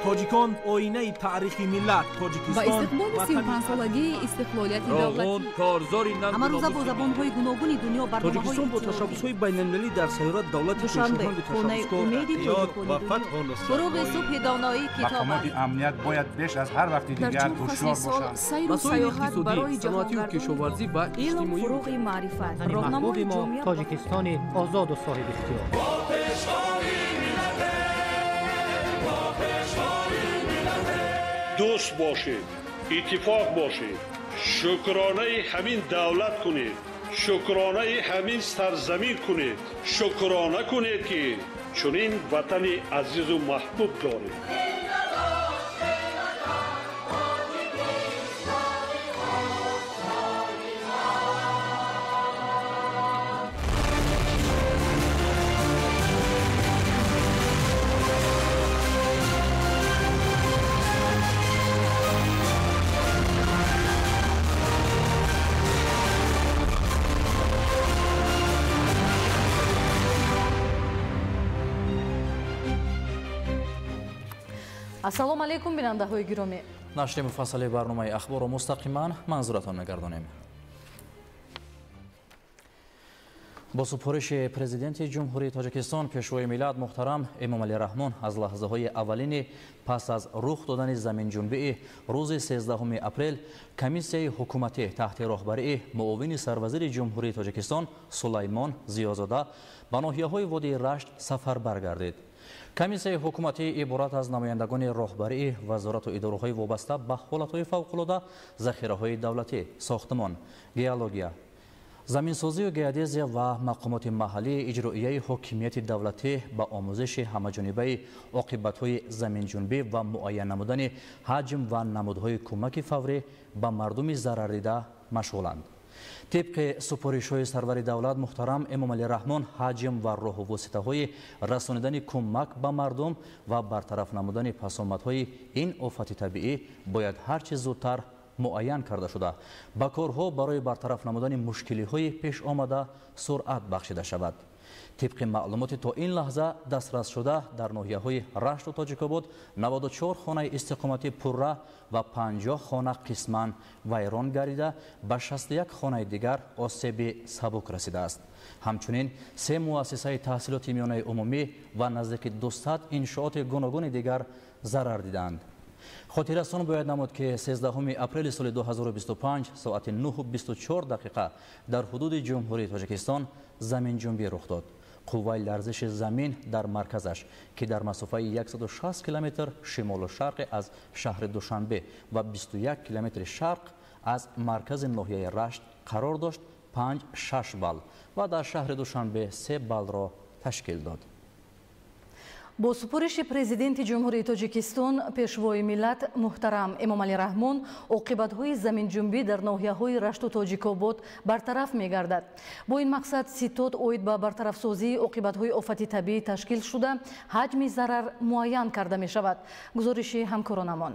Тоҷикон оинаи таърихи миллат. Тоҷикистон ба истиқболи 35-солагии истиқлолияти давлатӣ корзори ҳамарӯза бо забонҳои гуногуни дунё барномаҳои Тоҷикистон бо ташаббусҳои байналмилалӣ дар сайёра давлати Душанбе, хонаи умеди ва фатҳу нусрат. Фуруғи субҳи доноӣ китоб мақомоти амният бояд беш аз ҳар вақти дигар ҳушёр бошанд. Сайру сайёҳат барои саноатию кишоварзӣ ва илм, иҷтимоӣ. Фуруғи маърифат, роҳнамои мо Тоҷикистони озоду соҳибихтиёр. Дӯст бошед, иттифоқ бошед, шукронаи ҳамин давлат кунед, шукронаи ҳамин сарзамин кунед, шукрона кунед, ки чунин ватани азизу маҳбуб доред. Ассалому алайкум, бинандаҳои гиромӣ. Нашри муфассали барномаи ахборро мустақиман манзуратон мегардонем. Бо супориши Президенти Ҷумҳурии Тоҷикистон, Пешвои миллат муҳтарам Эмомалӣ Раҳмон, аз лаҳзаҳои аввалини пас аз рух додани заминҷунбии рӯзи 13 апрел комиссияи ҳукуматӣ таҳти роҳбарии муовини сарвазири Ҷумҳурии Тоҷикистон Сулаймон Зиёзода ба ноҳияҳои водии Рашт сафар баргардид. Комиссияи ҳукуматӣ иборат аз намояндагони роҳбарии вазорату идораҳои вобаста ба ҳолатҳои фавқулода, захираҳои давлатӣ, сохтмон, геология, заминсозию геодезия ва мақомоти маҳаллии иҷроияи ҳокимияти давлатӣ ба омӯзиши ҳамаҷонибаи оқибатҳои заминҷунбӣ ва муайян намудани ҳаҷм ва намудҳои кӯмаки фаврӣ ба мардуми зарардида машғуланд. Тибқи супоришҳои сарвари давлат муҳтарам Эмомалӣ Раҳмон, ҳаҷм ва роҳу воситаҳои расонидани кӯмак ба мардум ва бартараф намудани пасомадҳои ин офати табиӣ бояд ҳар чӣ зудтар муайян карда шуда, ба корҳо барои бартараф намудани мушкилиҳои пешомада суръат бахшида шавад. Тибқи маълумоти то ин лаҳза дастрасшуда, дар ноҳияҳои Рашту Тоҷикобод 94 хонаи истиқоматӣ пурра ва 50 хона қисман вайрон гардида, ба 61 хонаи дигар осеби сабук расидааст. Ҳамчунин се муассисаи таҳсилоти миёнаи умумӣ ва наздики 200 иншооти гуногуни дигар зарар дидаанд. Хотиррасон бояд намуд, ки 13 апрели соли 2025 соати 9:24 дақиқа дар ҳудуди Ҷумҳурии Тоҷикистон заминҷунбӣ рух дод. Қувваи ларзиши замин дар марказаш, ки дар масофаи 160 километр шимолу шарқи аз шаҳри Душанбе ва 21 километри шарқ аз маркази ноҳияи Рашт қарор дошт, 5,6 балл ва дар шаҳри Душанбе 3 баллро ташкил дод. Бо супориши Президенти Ҷумҳурии Тоҷикистон, Пешвои миллат муҳтарам Эмомалӣ Раҳмон, оқибатҳои заминҷунбӣ дар ноҳияҳои Рашту Тоҷикобод бартараф мегардад. Бо ин мақсад ситод оид ба бартарафсозии оқибатҳои офати табиӣ ташкил шуда, ҳаҷми зарар муайян карда мешавад. Гузориши ҳамкоронамон.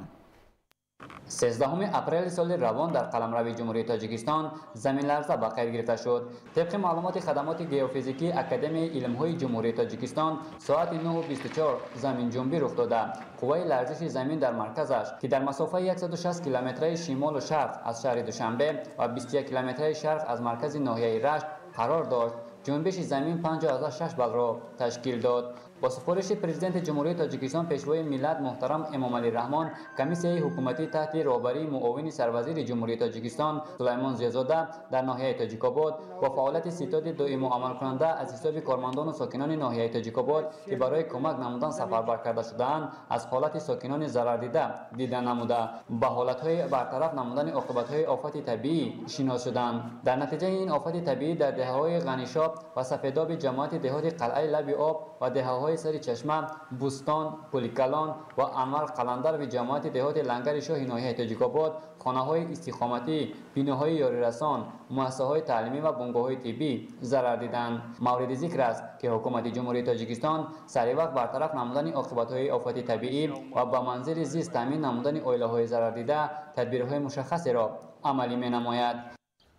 13 апрели соли равон дар қаламрави Ҷумҳурии Тоҷикистон заминларза ба қайд гирифта шуд. Тибқи маълумоти хадамоти геофизикии Академияи илмҳои Ҷумҳурии Тоҷикистон, соати 9:24 заминҷунбӣ рух дода, қувваи ларзиши замин дар марказаш, ки дар масофаи 160 километраи шимолу шарқ аз шаҳри Душанбе ва 21 километраи шарқ аз маркази ноҳияи Рашт қарор дошт, ҷунбиши замин 5,6 баллро ташкил дод. Бо супориши Президенти Ҷумҳурии Тоҷикистон, Пешвои миллат муҳтарам Эмомалӣ Раҳмон, комиссияи ҳукуматӣ таҳти роҳбарии муовини сарвазири Ҷумҳурии Тоҷикистон Сулаймон Зиёзода дар ноҳияи Тоҷикобод бо фаъолияти ситоди доиму амалкунанда аз ҳисоби кормандону сокинони ноҳияи Тоҷикобод, ки барои кӯмак намудан сафарбар карда шудаанд, аз ҳолати сокинони зарардида дида намуда, ба ҳолатҳои бартараф намудани оқибатҳои офати табиӣ шинос шуданд. Дар натиҷаи ин офати табиӣ дар деҳаҳои Ғанишоб ва Сафедоби ҷамоати деҳоти Қалъаи Лаби Об ва деҳаҳои Сари Чашма, Бӯстон, Пуликалон ва Анвар Қаландарови ҷамоати деҳоти Лангари Шоҳи ноҳияи Тоҷикобод хонаҳои истиқоматӣ, биноҳои ёрирасон, муассисаҳои таълимӣ ва бунгоҳҳои тиббӣ зарар диданд. Мавриди зикр аст, ки ҳукумати Ҷумҳурии Тоҷикистон саривақт бартараф намудани оқибатҳои офати табиӣ ва ба манзили зист таъмин намудани оилаҳои зарардида тадбирҳои мушаххасеро амалӣ менамояд.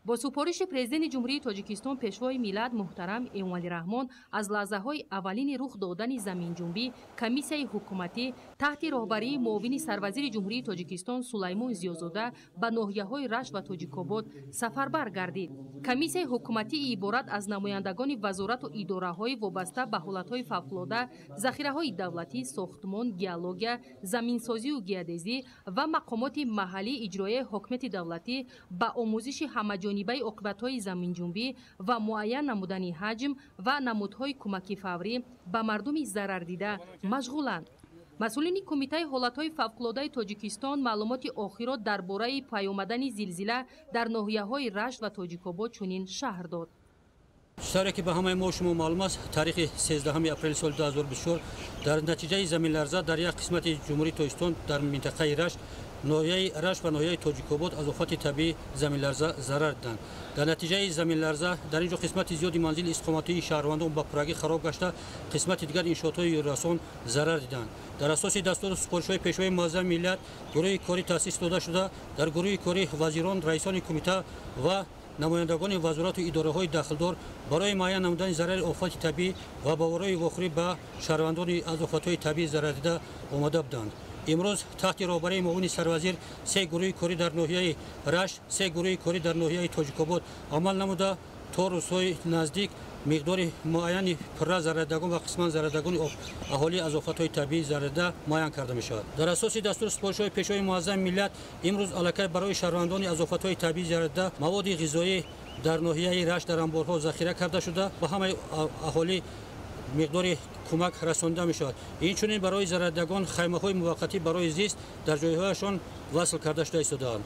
Бо супориши Президенти Ҷумҳурии Тоҷикистон Пешвои миллат муҳтарам Эмомалӣ Раҳмон аз лаҳзаҳои аввалини рух додани заминҷунбӣ комиссияи ҳукуматӣ таҳти роҳбарии муовини сарвазири Ҷумҳурии Тоҷикистон Сулаймон Зиёзода ба ноҳияҳои Рашт ва Тоҷикобод сафарбар гардид. Комиссияи ҳукуматӣ иборат аз намояндагони вазорату идораҳои вобаста ба ҳолатҳои фавқулода, захираҳои давлатӣ, сохтмон, геология, заминсозию геодезӣ ва мақомоти маҳаллии иҷроияи ҳокимияти давлатӣ ба омӯзиши ҳамаҷонибаи оқибатҳои заминҷунбӣ ва муайян намудани ҳаҷм ва намудҳои кӯмаки фаврӣ ба мардуми зарардида машғуланд. Масъулини Кумитаи ҳолатҳои фавқулодаи Тоҷикистон маълумоти охирро дар бораи пайомадани зилзила дар ноҳияҳои Рашт ва Тоҷикобод чунин шарҳ дод. Тавре ки ба ҳамаи мо шумо маълум аст, таърихи 13 апрели соли 2024 дар натиҷаи заминларза дар як қисмати Ҷумҳурии Тоҷикистон дар минтақаи Рашт, ноҳияи Рашт ва ноҳияи Тоҷикобод аз офати табиӣ заминларза зарар диданд. Дар натиҷаи заминларза дар ин ҷо қисмати зиёди манзили истиқоматии шаҳрвандон ба пуррагӣ хароб гашта, қисмати дигар иншоотҳои ёрирасон зарар диданд. Дар асоси дастуру супоришҳои Пешвои муаззами миллат гурӯҳи корӣ таъсис дода шуда, дар гурӯҳи корӣ вазирон, раисони кумита ва намояндагони вазорату идораҳои дахлдор барои муайян намудани зарари офати табиӣ ва ба вораи вохӯрӣ ба шаҳрвандони аз офатҳои табиӣ зарардида омода буданд. Имрӯз таҳти роҳбарии муовини сарвазир се гурӯҳи корӣ дар ноҳияи Рашт, се гурӯҳи корӣ дар ноҳияи Тоҷикобод амал намуда, то рӯзҳои наздик миқдори муайяни пурра зарардагон ва қисман зарардагони аҳолӣ аз офатҳои табиӣ зарардида муайян карда мешавад. Дар асоси дастуру супоришҳои Пешвои муаззами миллат имрӯз аллакай барои шаҳрвандони аз офатҳои табиӣ зарардида маводи ғизоӣ дар ноҳияи Рашт дар анборҳо захира карда шуда, ба ҳамаи аҳолӣ миқдори кӯмак расонида мешавад. Инчунин барои зарардагон хаймаҳои муваққатӣ барои зист дар ҷойҳояшон васл карда шуда истодаанд.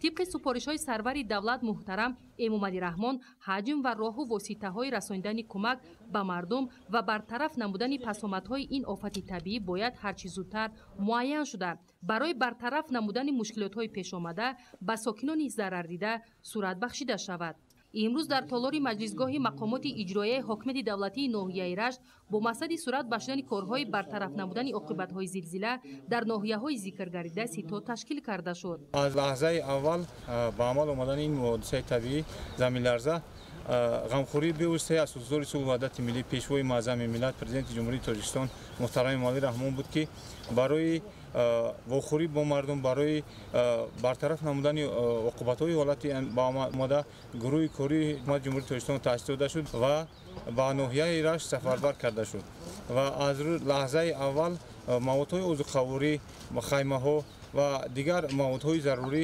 Тибқи супоришҳои сарвари давлат муҳтарам Эмомалӣ Раҳмон ҳаҷм ва роҳу воситаҳои расонидани кӯмак ба мардум ва бартараф намудани пасомадҳои ин офати табиӣ бояд ҳарчи зудтар муайян шуда, барои бартараф намудани мушкилотҳои пешомада ба сокинони зарардида сурат бахшида шавад. Имрӯз дар толори маҷлисгоҳи мақомоти иҷроияи ҳокимияти давлатии ноҳияи Рашт бо мақсади сурат бахшидани корҳои бартараф намудани оқибатҳои зилзила дар ноҳияҳои зикргардида ситод ташкил карда шуд. Аз лаҳзаи аввал ба амал омадани ин ҳодисаи табиӣ заминларза ғамхӯрии бевоситаи асосгузори сулҳу ваҳдати миллӣ, Пешвои муаззами миллат, Президенти Ҷумҳурии Тоҷикистон муҳтарам Эмомалӣ Раҳмон буд, ки барои вохӯрӣ бо мардум, барои бартараф намудани оқибатҳои ҳолати ба амал омада гурӯҳи кории ҳукумати Ҷумҳурии Тоҷикистон таъсис дода шуд ва ба ноҳияи Рашт сафарбар карда шуд ва аз лаҳзаи аввал маводҳои озуқаворӣ, хаймаҳо ва дигар маводҳои зарурӣ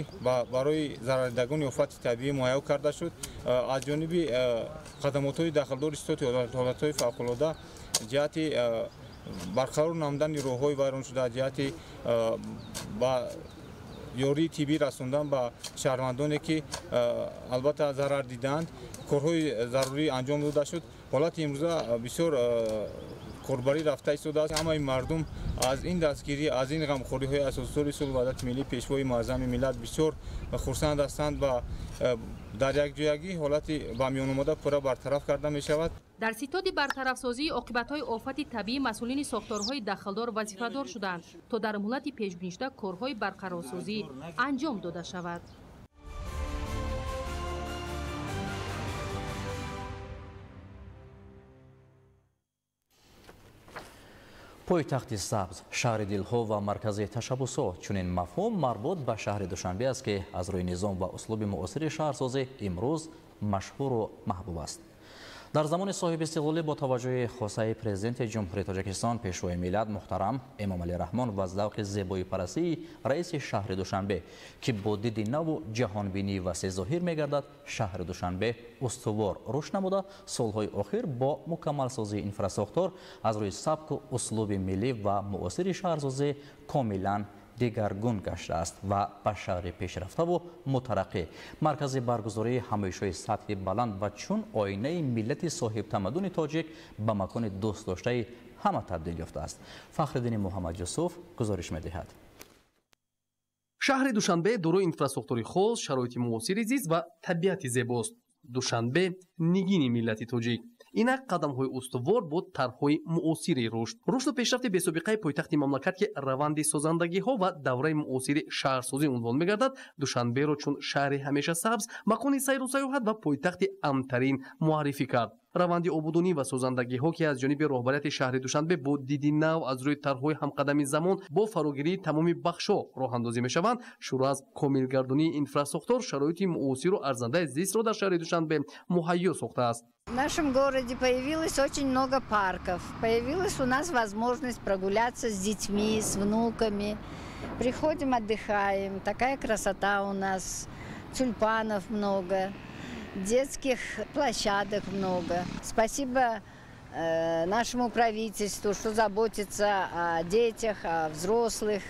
барои зарардидагони офати табиӣ муҳайё карда шуд. Аз ҷониби хадамотҳои дахлдори ситоди ҳолатҳои фавқулода ҷиҳати барқарор намудани роҳҳои вайроншуда, ҷиҳати ба ёрии тиббӣ расондан ба шаҳрвандоне, ки албатта зарар дидаанд, корҳои зарурӣ анҷом дода шуд. Ҳолати имрӯза бисёр корбарӣ рафта истодааст. Ҳамаи мардум аз ин дастгирӣ, аз ин ғамхориҳои асосгузори сулҳу ваҳдати миллӣ, Пешвои муаззами миллат бисёр хурсанд ҳастанд ва дар якҷоягӣ ҳолати ба миён омада пурра бартараф карда мешавад. Дар ситоди бартарафсозии оқибатҳои офати табиӣ масъулини сохторҳои дахлдор вазифадор шуданд, то дар муҳлати пешбинишуда корҳои барқарорсозӣ анҷом дода шавад. Пойтахти сабз, шаҳри дилҳо ва маркази ташаббусҳо. Чунин мафҳум марбут ба шаҳри Душанбе аст, ки аз рӯи низом ва услуби муосири шаҳрсозӣ имрӯз машҳуру маҳбуб аст. Дар замони соҳиби истиқлолӣ бо таваҷҷӯҳи хосаи Президенти Ҷумҳурии Тоҷикистон, Пешвои миллат муҳтарам Эмомалӣ Раҳмон ва завқи зебоипарастии раиси шаҳри Душанбе, ки бо диди наву ҷаҳонбинии васеъ зоҳир мегардад, шаҳри Душанбе устувор рушд намуда, солҳои охир бо мукаммалсозии инфрасохтор аз рӯи сабку услуби миллӣ ва муосири шаҳрсозӣ комилан дигаргун гаштааст ва ба шаҳри пешрафтаву мутараққӣ, маркази баргузории ҳамоишҳои сатҳи баланд ва чун оинаи миллати соҳибтамаддуни тоҷик ба макони дӯстдоштаи ҳама табдил ёфтааст. Фахриддини Муҳаммадюсуф гузориш медиҳад. Шаҳри Душанбе дорои инфрасохтори хос, шароити муосири зист ва табиати зебост. Душанбе нигини миллати тоҷик. Инак қадамҳои устувор бо тарҳҳои муосири рушд. Рушду пешрафти бесобиқаи пойтахти мамлакат, ки раванди созандагиҳо ва давраи муосири шаҳрсозӣ унвон мегардад, Душанберо чун шаҳри ҳамеша сабз, макони сайру сайёҳат ва пойтахти амнтарин муаррифӣ кард. Раванди ободонӣ ва созандагиҳо, ки аз ҷониби роҳбарияти шаҳри Душанбе бо диди нав аз рӯи тарҳҳои ҳамқадами замон бо фарогирии тамоми бахшҳо роҳандозӣ мешаванд, шурӯъ аз комилгардонии инфрасохтор шароити муосиру арзандаи зистро дар шаҳри Душанбе муҳайё сохтааст. В нашем городе появилось очень много парков. Появилась у нас возможность прогуляться с детьми, с внуками. Приходим, отдыхаем. Такая красота у нас. Тюльпанов много, детских площадок много. Спасибо нашему правительству, что заботится о детях, о взрослых.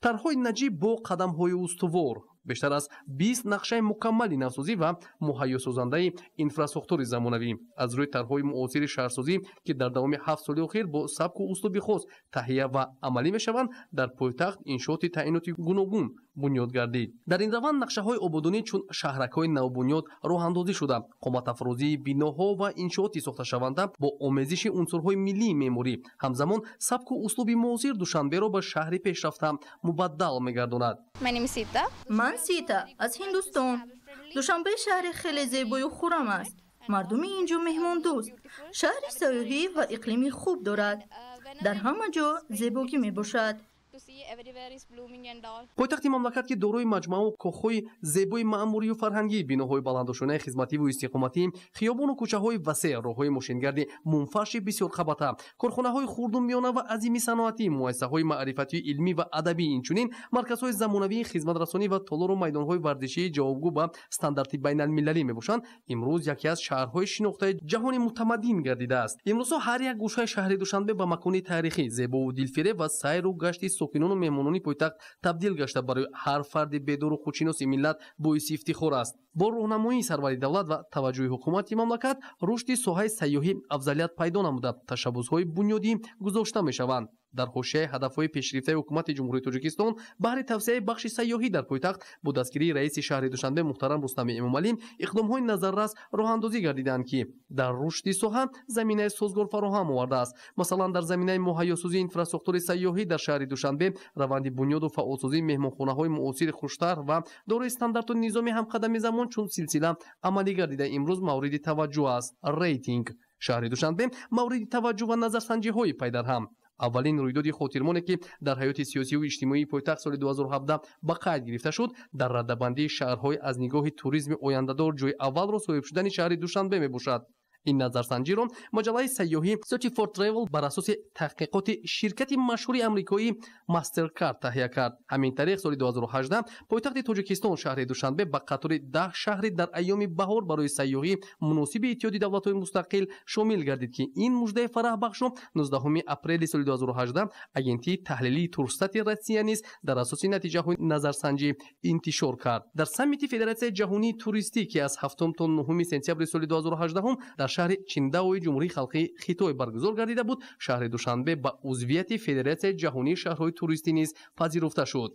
Тарҳҳои наҷиб бо қадамҳои устувор, бештар аз 20 нақшаи мукаммали навсозӣ ва муҳайёсозандаи инфрасохтори замонавӣ аз рӯи тарҳҳои муосири шаҳрсозӣ, ки дар давоми 7 соли охир бо сабку услуби хос таҳия ва амалӣ мешаванд, дар пойтахт иншооти таъиноти гуногун бунёд гардид. Дар ин раванд нақшаҳои ободонӣ чун шаҳракҳои навбунёд роҳандозӣ шуда, қоматафрозии биноҳо ва иншооти сохташаванда бо омезиши унсурҳои миллии меъморӣ, ҳамзамон сабку услуби муосир Душанберо ба шаҳри пешрафта мубаддал мегардонад. Ман Сита аз Ҳиндустон. Душанбе шаҳри хеле зебою хуррам аст. Мардуми ин ҷо меҳмондӯст. Шаҳри сайёҳӣ ва иқлими хуб дорад. Дар ҳама ҷо зебогӣ мебошад. Пойтахти мамлакат, ки дорои маҷмӯау кохҳои зебои маъмурию фарҳангӣ, биноҳои баландошонаи хизмативу истиқоматӣ, хиёбону кӯчаҳои васеъ, роҳҳои мошингарди мунфарши бисёрқабата, корхонаҳои хурду миёна ва азими саноатӣ, муассисаҳои маърифатию илмӣ ва адабӣ, инчунин марказҳои замонавии хизматрасонӣ ва толору майдонҳои варзишии ҷавобгӯ ба стандарти байналмилалӣ мебошанд, имрӯз яке аз шаҳрҳои шинохтаи ҷаҳони мутамаддин гардидааст. Имрӯзҳо ҳар як гӯшаи шаҳри Душанбе ба макони таърихӣ, зебову дилфиреб ва сайру гашти сокинону меҳмонони пойтахт табдил гашта, барои ҳар фарди бедору худшиноси миллат боиси ифтихор аст. Бо роҳнамоии сарвари давлат ва таваҷҷӯҳи ҳукумати мамлакат рушди соҳаи сайёҳӣ афзалият пайдо намуда, ташаббусҳои бунёдӣ гузошта мешаванд. Дар ҳошияи ҳадафҳои пешгирифтаи ҳукумати Ҷумҳурии Тоҷикистон баҳри тавсеаи бахши сайёҳӣ дар пойтахт бо дастгирии раиси шаҳри Душанбе муҳтарам Рустами Эмомалӣ иқдомҳои назаррас роҳандозӣ гардиданд, ки дар рушди соҳа заминаи созгор фароҳам овардааст. Масалан, дар заминаи муҳайёсозии инфрасохтори сайёҳӣ дар шаҳри Душанбе раванди бунёду фаъолсозии меҳмонхонаҳои муосири хуштарҳ ва дорои стандарту низоми ҳамқадами замон чун силсила амалӣ гардида, имрӯз мавриди таваҷҷӯҳ аст. Рейтинг шаҳри Душанбе мавриди таваҷҷӯҳ ва назарсанҷиҳои пайдарҳам. Аввалин рӯйдоди хотирмоне, ки дар ҳаёти сиёсиву иҷтимоии пойтахт соли 2017 ба қайд гирифта шуд, дар радабандии шаҳрҳои аз нигоҳи туризми ояндадор ҷои аввалро соҳиб шудани шаҳри Душанбе мебошад. Ин назарсанҷиро маҷаллаи сайёҳӣ Certified Travel бар асоси таҳқиқоти ширкати машҳури амрикоӣ Mastercard таҳия кард. Ҳамин тариқ соли 2018 пойтахти Тоҷикистон шаҳри Душанбе ба қатори 10 шаҳри дар айёми баҳор барои сайёҳӣ муносиби Иттиҳоди давлатҳои мустақил шомил гардид, ки ин муждаи фараҳбахшро 19 апрели соли 2018 агентии таҳлилии Турстати Россия низ дар асоси натиҷаҳои назарсанҷӣ интишор кард. Дар саммити Федератсияи ҷаҳонии туристӣ, ки аз 7 то 9 сентябри соли 2018 дар шаҳри Чиндаои Ҷумҳурии Халқии Хитой баргузор гардида буд, шаҳри Душанбе ба узвияти Федератсияи ҷаҳонии шаҳрҳои туристӣ низ пазируфта шуд.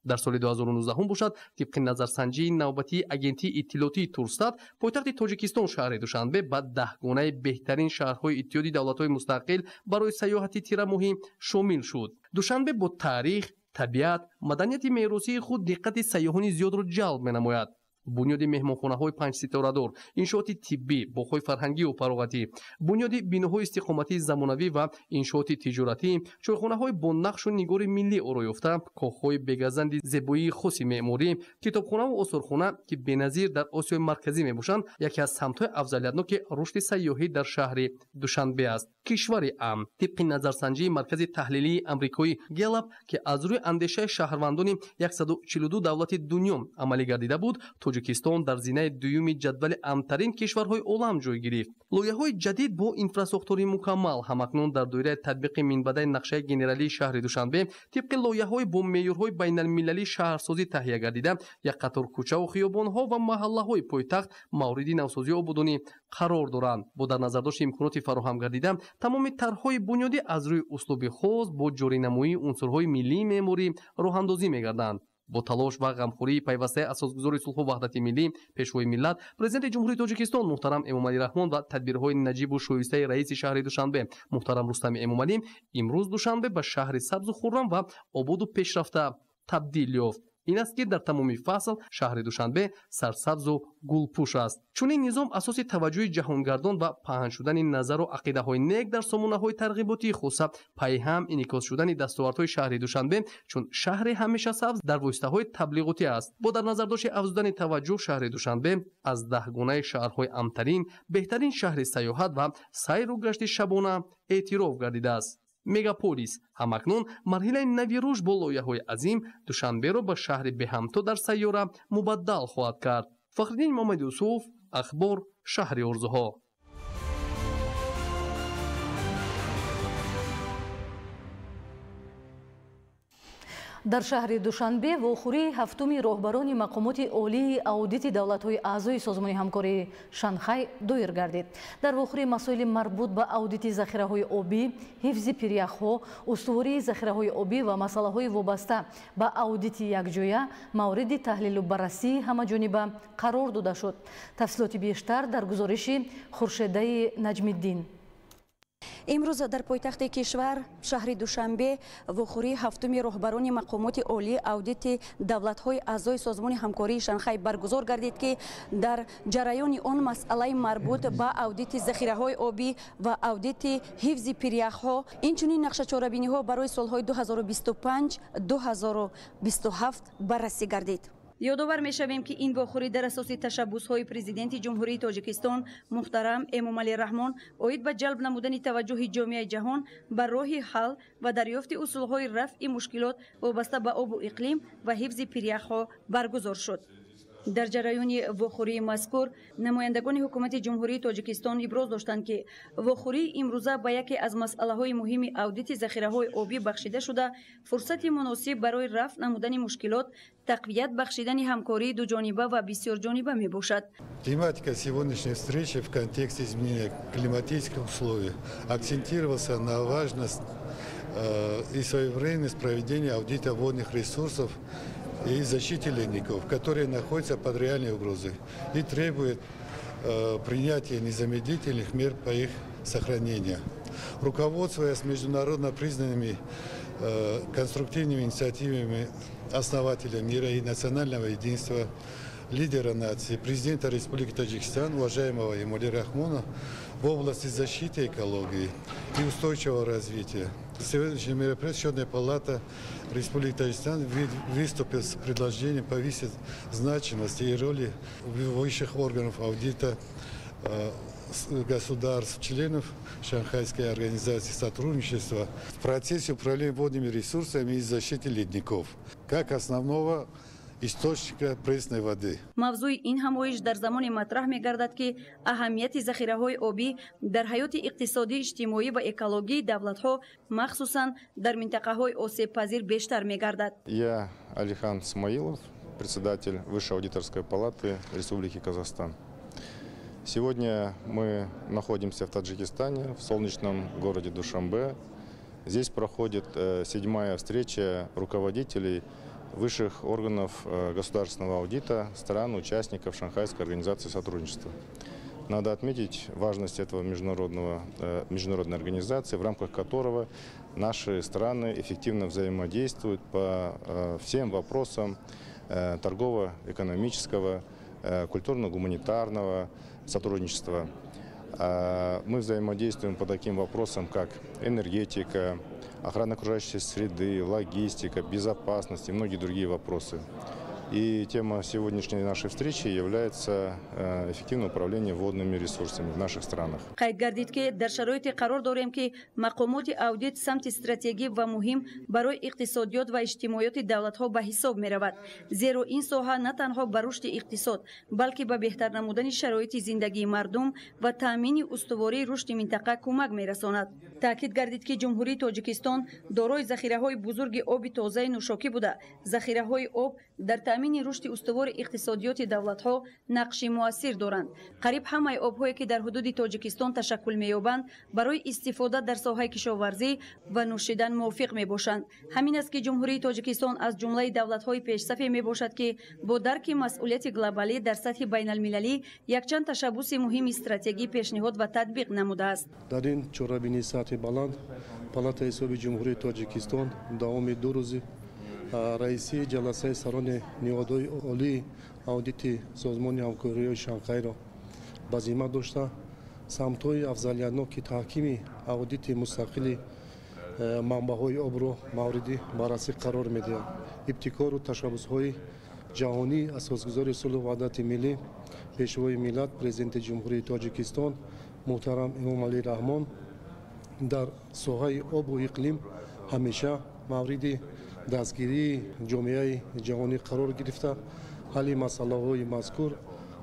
Дар соли 2019 бошад, тибқи назарсанҷии навбатии агентии иттилоотии Турстат, пойтахти Тоҷикистон шаҳри Душанбе ба 10гонаи беҳтарин шаҳрҳои Иттиҳоди давлатҳои мустақил барои сайёҳати тирамоҳӣ шомил шуд. Душанбе бо таърих, табиат, маданияти меросии худ диққати сайёҳони зиёдро ҷалб менамояд. Бунёди меҳмонхонаҳои 5-ситорадор, иншооти тиббӣ, боғҳои фарҳангию фароғатӣ, бунёди биноҳои истиқоматии замонавӣ ва иншооти тиҷоратӣ, чойхонаҳои бо нақшу нигори миллӣ ороёфта, коҳҳои бегазанди зебоии хоси меъморӣ, китобхонаву осорхона, ки беназир дар Осиёи Марказӣ мебошанд, яке аз самтҳои афзалиятноки рушди сайёҳӣ дар шаҳри Душанбе аст. Кишвари амн тибқи назарсанҷии маркази таҳлилии амрикоӣ Гэллап, ки аз рӯи андешаи шаҳрвандони 142 давлати дунё амалӣ гардида буд, Тоҷикистон дар зинаи дуюми ҷадвали амнтарин кишварҳои олам ҷой гирифт. Лоиҳаҳои ҷадид бо инфрасохтори мукаммал ҳамакнун дар доираи татбиқи минбаъдаи нақшаи генералии шаҳри Душанбе тибқи лоиҳаҳои бо меъёрҳои байналмилалии шаҳрсозӣ таҳия гардида, як қатор кӯчаву хиёбонҳо ва маҳаллаҳои пойтахт мавриди навсозию ободонӣ қарор доранд. Бо дар назардошти имконоти фароҳам гардида, тамоми тарҳҳои бунёдӣ аз рӯи услуби хос бо ҷоринамоии унсурҳои миллии меъморӣ роҳандозӣ мегарданд. Бо талош ва ғамхӯрии пайвастаи асосгузори сулҳу ваҳдати миллӣ, Пешвои миллат, Президенти Ҷумҳурии Тоҷикистон муҳтарам Эмомалӣ Раҳмон ва тадбирҳои наҷибу шоистаи раиси шаҳри Душанбе муҳтарам Рустами Эмомалӣ, имрӯз Душанбе ба шаҳри сабзу хуррам ва ободу пешрафта табдил ёфт. Ин аст, ки дар тамоми фасл шаҳри Душанбе сарсабзу гулпӯш аст. Чунин низом асоси таваҷҷӯҳи ҷаҳонгардон ва паҳн шудани назару ақидаҳои нек дар сомонаҳои тарғиботии хоса, пайҳам инъикос шудани дастовардҳои шаҳри Душанбе чун шаҳри ҳамеша сабз дар воситаҳои таблиғотӣ аст. Бо дар назардошти афзудани таваҷҷӯҳ, шаҳри Душанбе аз даҳгонаи шаҳрҳои амтарин, беҳтарин шаҳри сайёҳат ва сайру гашти шабона эътироф гардидааст. Мегаполис ҳамакнун марҳилаи нави рушд бо лоиҳаҳои азим Душанберо ба шаҳри беҳамто дар сайёра мубаддал хоҳад кард. Фахриддин Муҳаммад Юсуф, Ахбор, шаҳри орзуҳо. Дар шаҳри Душанбе вохӯрии ҳафтуми роҳбарони мақомоти олии аудити давлатҳои аъзои Созмони ҳамкории Шанхай доир гардид. Дар вохӯрии масоили марбут ба аудити захираҳои обӣ, ҳифзи пиряхҳо, устувории захираҳои обӣ ва масъалаҳои вобаста ба аудити якҷоя мавриди таҳлилу баррасии ҳамаҷониба қарор дода шуд. Тафсилоти бештар дар гузориши Хуршедаи Наҷмиддин. Имрӯз дар пойтахти кишвар, шаҳри Душанбе, вохӯрии ҳафтуми роҳбарони мақомоти олии аудити давлатҳои аъзои Созмони ҳамкории Шанхай баргузор гардид, ки дар ҷараёни он масъалаи марбут ба аудити захираҳои обӣ ва аудити ҳифзи пиряхҳо, инчунин нақшачорабиниҳо барои солҳои 2025-2027 баррасӣ гардид. Ёдовар мешавем, ки ин вохӯрӣ дар асоси ташаббусҳои Президенти Ҷумҳурии Тоҷикистон муҳтарам Эмомалӣ Раҳмон оид ба ҷалб намудани таваҷҷӯҳи ҷомеаи ҷаҳон ба роҳи ҳал ва дарёфти усулҳои рафъи мушкилот вобаста ба обу иқлим ва ҳифзи пиряхҳо баргузор шуд. Дар ҷараёни вохӯрии мазкур намояндагони ҳукумати Ҷумҳурии Тоҷикистон иброз доштанд, ки вохӯрии имрӯза ба яке аз масъалаҳои муҳими аудити захираҳои обӣ бахшида шуда, фурсати муносиб барои рафъ намудани мушкилот, тақвият бахшидани ҳамкории дуҷониба ва бисёрҷониба мебошад. Тематика сегодняшней встречи в контексте изменения климатических условий акцентировался на важность и своевременность проведения аудита водных ресурсов и защите ледников, которые находятся под реальной угрозой и требуют принятия незамедлительных мер по их сохранению. Руководствуясь международно признанными конструктивными инициативами основателя мира и национального единства, лидера нации, президента Республики Таджикистан, уважаемого Эмомали Рахмона, в области защиты экологии и устойчивого развития. Сегодняшнее мероприятие Счетная палата Республики Таджикистан выступила с предложением повысить значимость и роли высших органов аудита государств, членов Шанхайской организации сотрудничества в процессе управления водными ресурсами и защиты ледников, как основного источника пресной воды. Мавзӯи ин ҳамоиш дар замоне матраҳ мегардад, ки аҳамияти захираҳои обӣ дар ҳаёти иқтисодӣ, иҷтимоӣ ва экологии давлатҳо, махсусан дар минтақаҳои осебпазир бештар мегардад. Я Алихан Смаилов, председатель Высшей аудиторской палаты Республики Казахстан. Сегодня мы находимся в Таджикистане, в солнечном городе Душанбе. Здесь проходит 7-я встреча руководителей высших органов государственного аудита стран-участников Шанхайской организации сотрудничества. Надо отметить важность этого международной организации, в рамках которого наши страны эффективно взаимодействуют по всем вопросам торгово-экономического, культурно-гуманитарного сотрудничества. Мы взаимодействуем по таким вопросам, как энергетика, охрана окружающей среды, логистика, безопасность и многие другие вопросы. И тема сегодняшней нашей встречи является эффективное управление водными ресурсами в наших странах. Қайд гардид, ки дар шароите қарор дорем, ки мақомоти аудит самти стратегӣ ва муҳим барои иқтисодиёт ва иҷтимоиёти давлатҳо ба ҳисоб меравад. Зеро ин соҳа на танҳо ба рушди иқтисод, балки ба беҳтар намудани шароити зиндагии мардум ва таъмини устувории рушди минтақа кӯмак мерасонад. Таъкид гардид, ки Ҷумҳурии Тоҷикистон дорои захираҳои бузурги оби тозаи нӯшокӣ буда, захираҳои об дар таъмини рушди устувори иқтисодиёти давлатҳо нақши муассир доранд. Қариб ҳамаи обҳое ки дар ҳудуди Тоҷикистон ташаккул меёбанд, барои истифода дар соҳаи кишоварзӣ ва нӯшидан мувофиқ мебошанд. Ҳамин аст ки Ҷумҳурии Тоҷикистон аз ҷумлаи давлатҳои пешсафе мебошад, ки бо дарки масъулияти глобалӣ дар сатҳи байналмилалӣ якчанд ташаббуси муҳими стратегӣ пешниҳод ва татбиқ намудааст. Дар ин чорабинии сатҳи баланд Палатаи ҳисоби Ҷумҳурии Тоҷикистон давоми 2 рӯзи раисии ҷаласаи сарони ниҳодҳои олии аудити Созмони ҳамкориҳои Шанхайро ба зимма дошта, самтҳои афзалиятноки таҳкими аудити мустақили манбаъҳои обро мавриди баррасӣ қарор медиҳад. Ибтикору ташаббусҳои ҷаҳонии асосгузори сулҳу ваҳдати миллӣ, Пешвои миллат, Президенти Ҷумҳурии Тоҷикистон муҳтарам Эмомалӣ Раҳмон дар соҳаи обу иқлим ҳамеша мавриди дастгирии ҷомеаи ҷаҳонӣ қарор гирифта, ҳалли масъалаҳои мазкур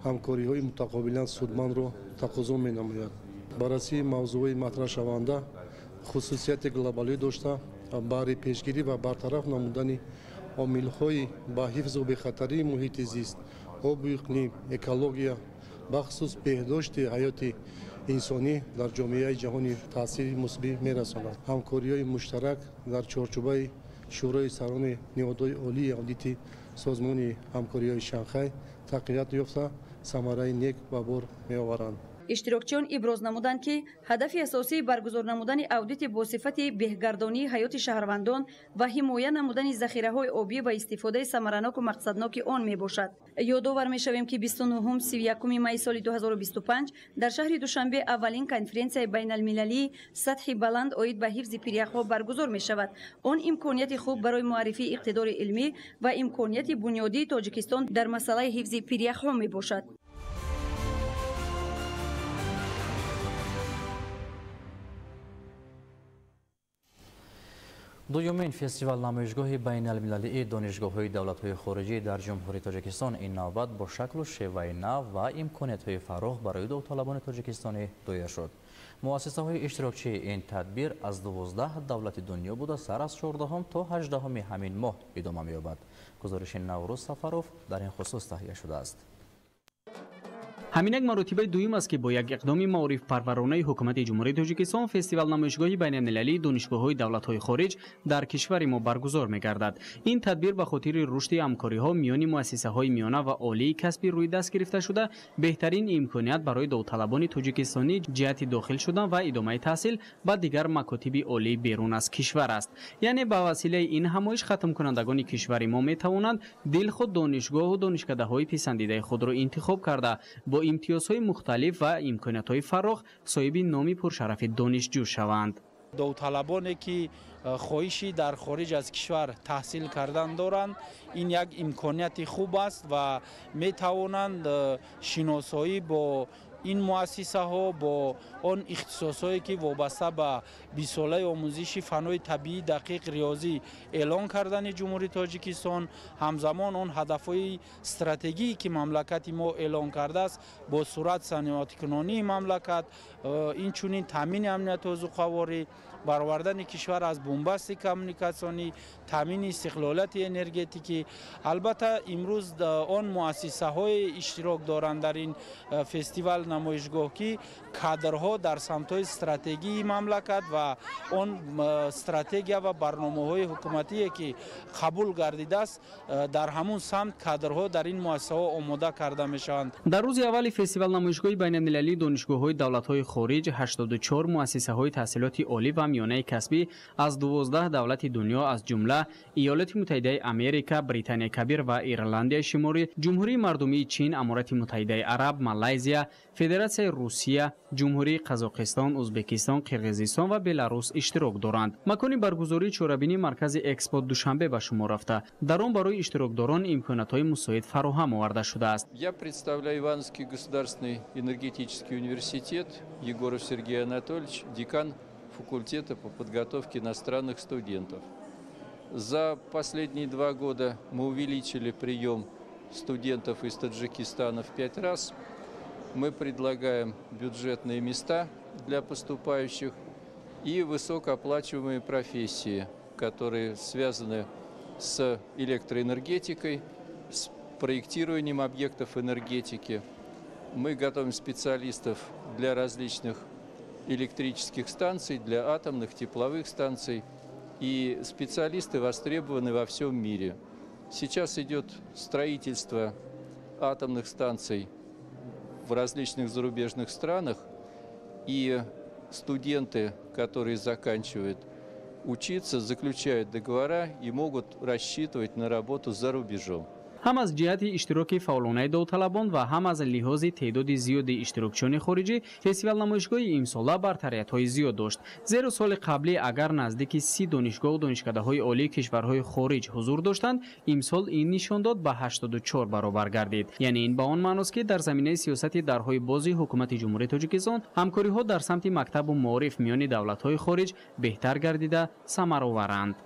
ҳамкориҳои мутақобилан судмандро тақозо менамояд. Баррасии мавзӯъҳои матраҳшаванда хусусияти глобалӣ дошта, баҳри пешгирӣ ва бартараф намудани омилҳои ба ҳифзу бехатарии муҳити зист, обу иқлим, экология, бахусус беҳдошти ҳаёти инсонӣ дар ҷомеаи ҷаҳонӣ таъсири мусбӣ мерасонад. Ҳамкориҳои муштарак дар чорчӯбаи Шӯрои сарони ниҳодҳои олии аудити Созмони ҳамкориҳои Шанхай тақвият ёфта, самараи нек ба бор меоваранд. Иштирокчиён иброз намуданд, ки ҳадафи асосии баргузор намудани аудити бо сифати беҳгардонии ҳаёти шаҳрвандон ва ҳимоя намудани захираҳои обӣ ва истифодаи самараноку мақсадноки он мебошад. Ёдовар мешавем, ки 29-31 майи соли 2025 дар шаҳри Душанбе аввалин конференсияи байналмилалии сатҳи баланд оид ба ҳифзи пиряхҳо баргузор мешавад. Он имконияти хуб барои муаррифии иқтидори илмӣ ва имконияти бунёдии Тоҷикистон дар масъалаи ҳифзи пиряхҳо мебошад. Дуюмин фестивал намоишгоҳи байналмилалии донишгоҳҳои давлатҳои хориҷӣ дар Ҷумҳурии Тоҷикистон ин навбат бо шаклу шеваи нав ва имкониятҳои фарох барои довталабони тоҷикистонӣ доир шуд. Муассисаҳои иштирокчии ин тадбир аз 12 давлати дунё буда, сар аз 14 то 18 ҳамин моҳ идома меёбад. Гузориши Наврӯз Сафаров дар ин хусус таҳия шудааст. Ҳамин як маротибаи дуюм аст, ки бо як иқдоми маорифпарваронаи ҳукумати Ҷумҳурии Тоҷикистон фестивал намоишгоҳи байналмилалии донишгоҳҳои давлатҳои хориҷ дар кишвари мо баргузор мегардад. Ин тадбир ба хотири рушди ҳамкориҳо миёни муассисаҳои миёна ва олии касбӣ рӯи даст гирифта шуда, беҳтарин имконият барои довталабони тоҷикистонӣ ҷиҳати дохил шудан ва идомаи таҳсил ба дигар макотиби олии берун аз кишвар аст. Яъне ба василаи ин ҳамоиш хатмкунандагони кишвари мо метавонанд дилхуд донишгоҳу донишкадаҳои писандидаи худро интихоб карда, бо имтиёзҳои мухталиф ва имкониятҳои фарох соҳиби номи пуршарафи донишҷӯ шаванд. Довталабоне ки хоҳиши дар хориҷ аз кишвар таҳсил кардан доранд, ин як имконияти хуб аст ва метавонанд шиносоӣ бо ин муассисаҳо, бо он ихтисосҳое ки вобаста ба 20-солаи омӯзиши фанҳои табиӣ, дақиқ, риёзӣ эълон кардани Ҷумҳурии Тоҷикистон, ҳамзамон он ҳадафҳои стратегие ки мамлакати мо эълон кардааст бо суръат саноатикунонии мамлакат, инчунин таъмини амнияти озуқаворӣ, баровардани кишвар аз бунбасти коммуникатсионӣ, таъмини истиқлолияти энергетикӣ. Албатта имрӯз он муассисаҳое иштирок доранд дар ин фестивал намоишгоҳ, ки кадрҳо дар самтҳои стратегии мамлакат ва он стратегия ва барномаҳои ҳукуматие ки қабул гардидааст, дар ҳамун самт кадрҳо дар ин муассисаҳо омода карда мешаванд. Дар рӯзи аввали фестивал намоишгоҳи байналмилалии донишгоҳҳои давлатҳои хориҷ 84 муассисаҳои таҳсилоти олӣ ва миёнаи касбӣ аз 12 давлати дунё, аз ҷумла Иёлоти Муттаҳидаи Америка, Британияи Кабир ва Ирландияи Шимолӣ, Ҷумҳурии Мардумии Чин, Аморати Муттаҳидаи Араб, Малайзия, Федератсияи Русия, Ҷумҳурии Қазоқистон, Ӯзбекистон, Қирғизистон ва Беларус иштирок доранд. Макони баргузории чорабинии маркази Экспо Душанбе ба шумор рафта. Дар он барои иштирокдорон имкониятҳои мусоид фароҳам оварда шудааст. Я представляю Ивановский государственный энергетический университет, Егоров Сергей Анатольевич, декан факультета по подготовке иностранных студентов. За последние 2 года мы увеличили прием студентов из Таджикистана в 5 раз. Мы предлагаем бюджетные места для поступающих и высокооплачиваемые профессии, которые связаны с электроэнергетикой, с проектированием объектов энергетики. Мы готовим специалистов для различных электрических станций, для атомных, тепловых станций. И специалисты востребованы во всем мире. Сейчас идет строительство атомных станций в различных зарубежных странах. И студенты, которые заканчивают учиться, заключают договора и могут рассчитывать на работу за рубежом. Ҳам аз ҷиҳати иштироки фаъолонаи довталабон ва ҳам аз лиҳози теъдоди зиёди иштирокчиёни хориҷӣ фестивал намоишгоҳи имсола бартариятҳои зиёд дошт. Зеро соли қаблӣ агар наздики 30 донишгоҳу донишкадаҳои олии кишварҳои хориҷ ҳузур доштанд, имсол ин нишондод ба 84 баробар гардид. Яъне ин ба он маъност, ки дар заминаи сиёсати дарҳои бози ҳукумати Ҷумҳурии Тоҷикистон ҳамкориҳо дар самти мактабу маориф миёни давлатҳои хориҷ беҳтар гардида самароваранд.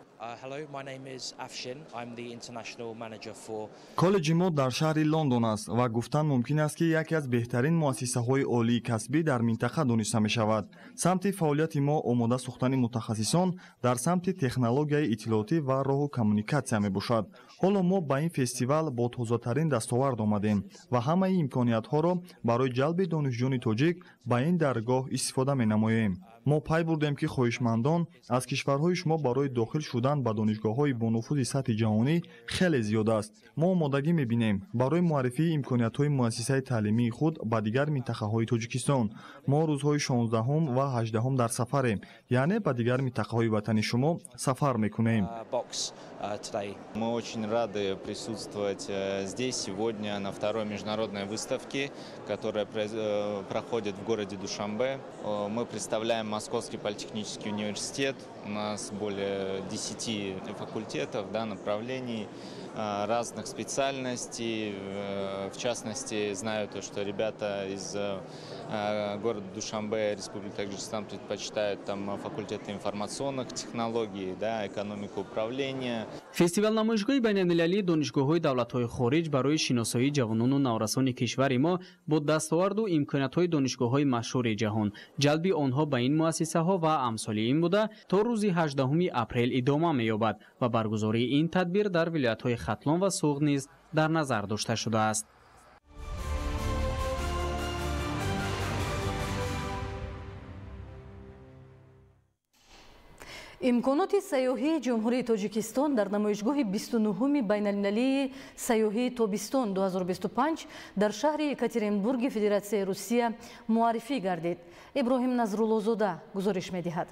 Коллеҷи мо дар шаҳри Лондон аст ва гуфтан мумкин аст, ки яке аз беҳтарин муассисаҳои олии касбӣ дар минтақа дониста мешавад. Самти фаъолияти мо омода сохтани мутахассисон дар самти технологияи иттилоотӣ ва роҳу коммуникатсия мебошад. Ҳоло мо ба ин фестивал бо тозатарин дастовард омадем ва ҳамаи имкониятҳоро барои ҷалби донишҷӯёни тоҷик ба ин даргоҳ истифода менамоем. Мо пай бурдем, ки хоҳишмандон аз кишварҳои шумо барои дохил шудан ба донишгоҳҳои бонуфузи сатҳи ҷаҳонӣ хеле зиёд аст. Мо омодагӣ мебинем барои муаррифии имкониятҳои муассисаи таълимии худ ба дигар минтақаҳои Тоҷикистон. Мо рӯзҳои 16 ва 18 дар сафарем, яъне ба дигар минтақаҳои ватани шумо сафар мекунем. Мы очень рады присутствовать здесь сегодня на второй международной выставке, которая проходит в городе Душанбе. Мы представляем Московский политехнический университет. У нас более 10 факультетов, да, направлений, разных специальностей. В частности, знаю то, что ребята из города Душанбе, Республики Таджикистан, предпочитают там факультеты информационных технологий, да, экономику управления. Фестивал намоишгоҳи байналмилалии донишгоҳҳои давлатҳои хориҷ барои шиносоии ҷавонону наврасони кишвари мо бо дастоварду имкониятҳои донишгоҳҳои машҳури ҷаҳон, ҷалби онҳо ба ин муассисаҳо ва амсоли ин буда, то рӯзи 18 апрел идома меёбад ва баргузории ин тадбир дар вилоятҳои Хатлон ва Суғд низ дар назар дошта шудааст. Имконоти сайёҳии Ҷумҳурии Тоҷикистон дар намоишгоҳи 29-уми байналмилалии сайёҳии тобистон 2025 дар шаҳри Екатеринбурги Федератсияи Русия муаррифӣ гардид. Иброҳим Назруллозода гузориш медиҳад.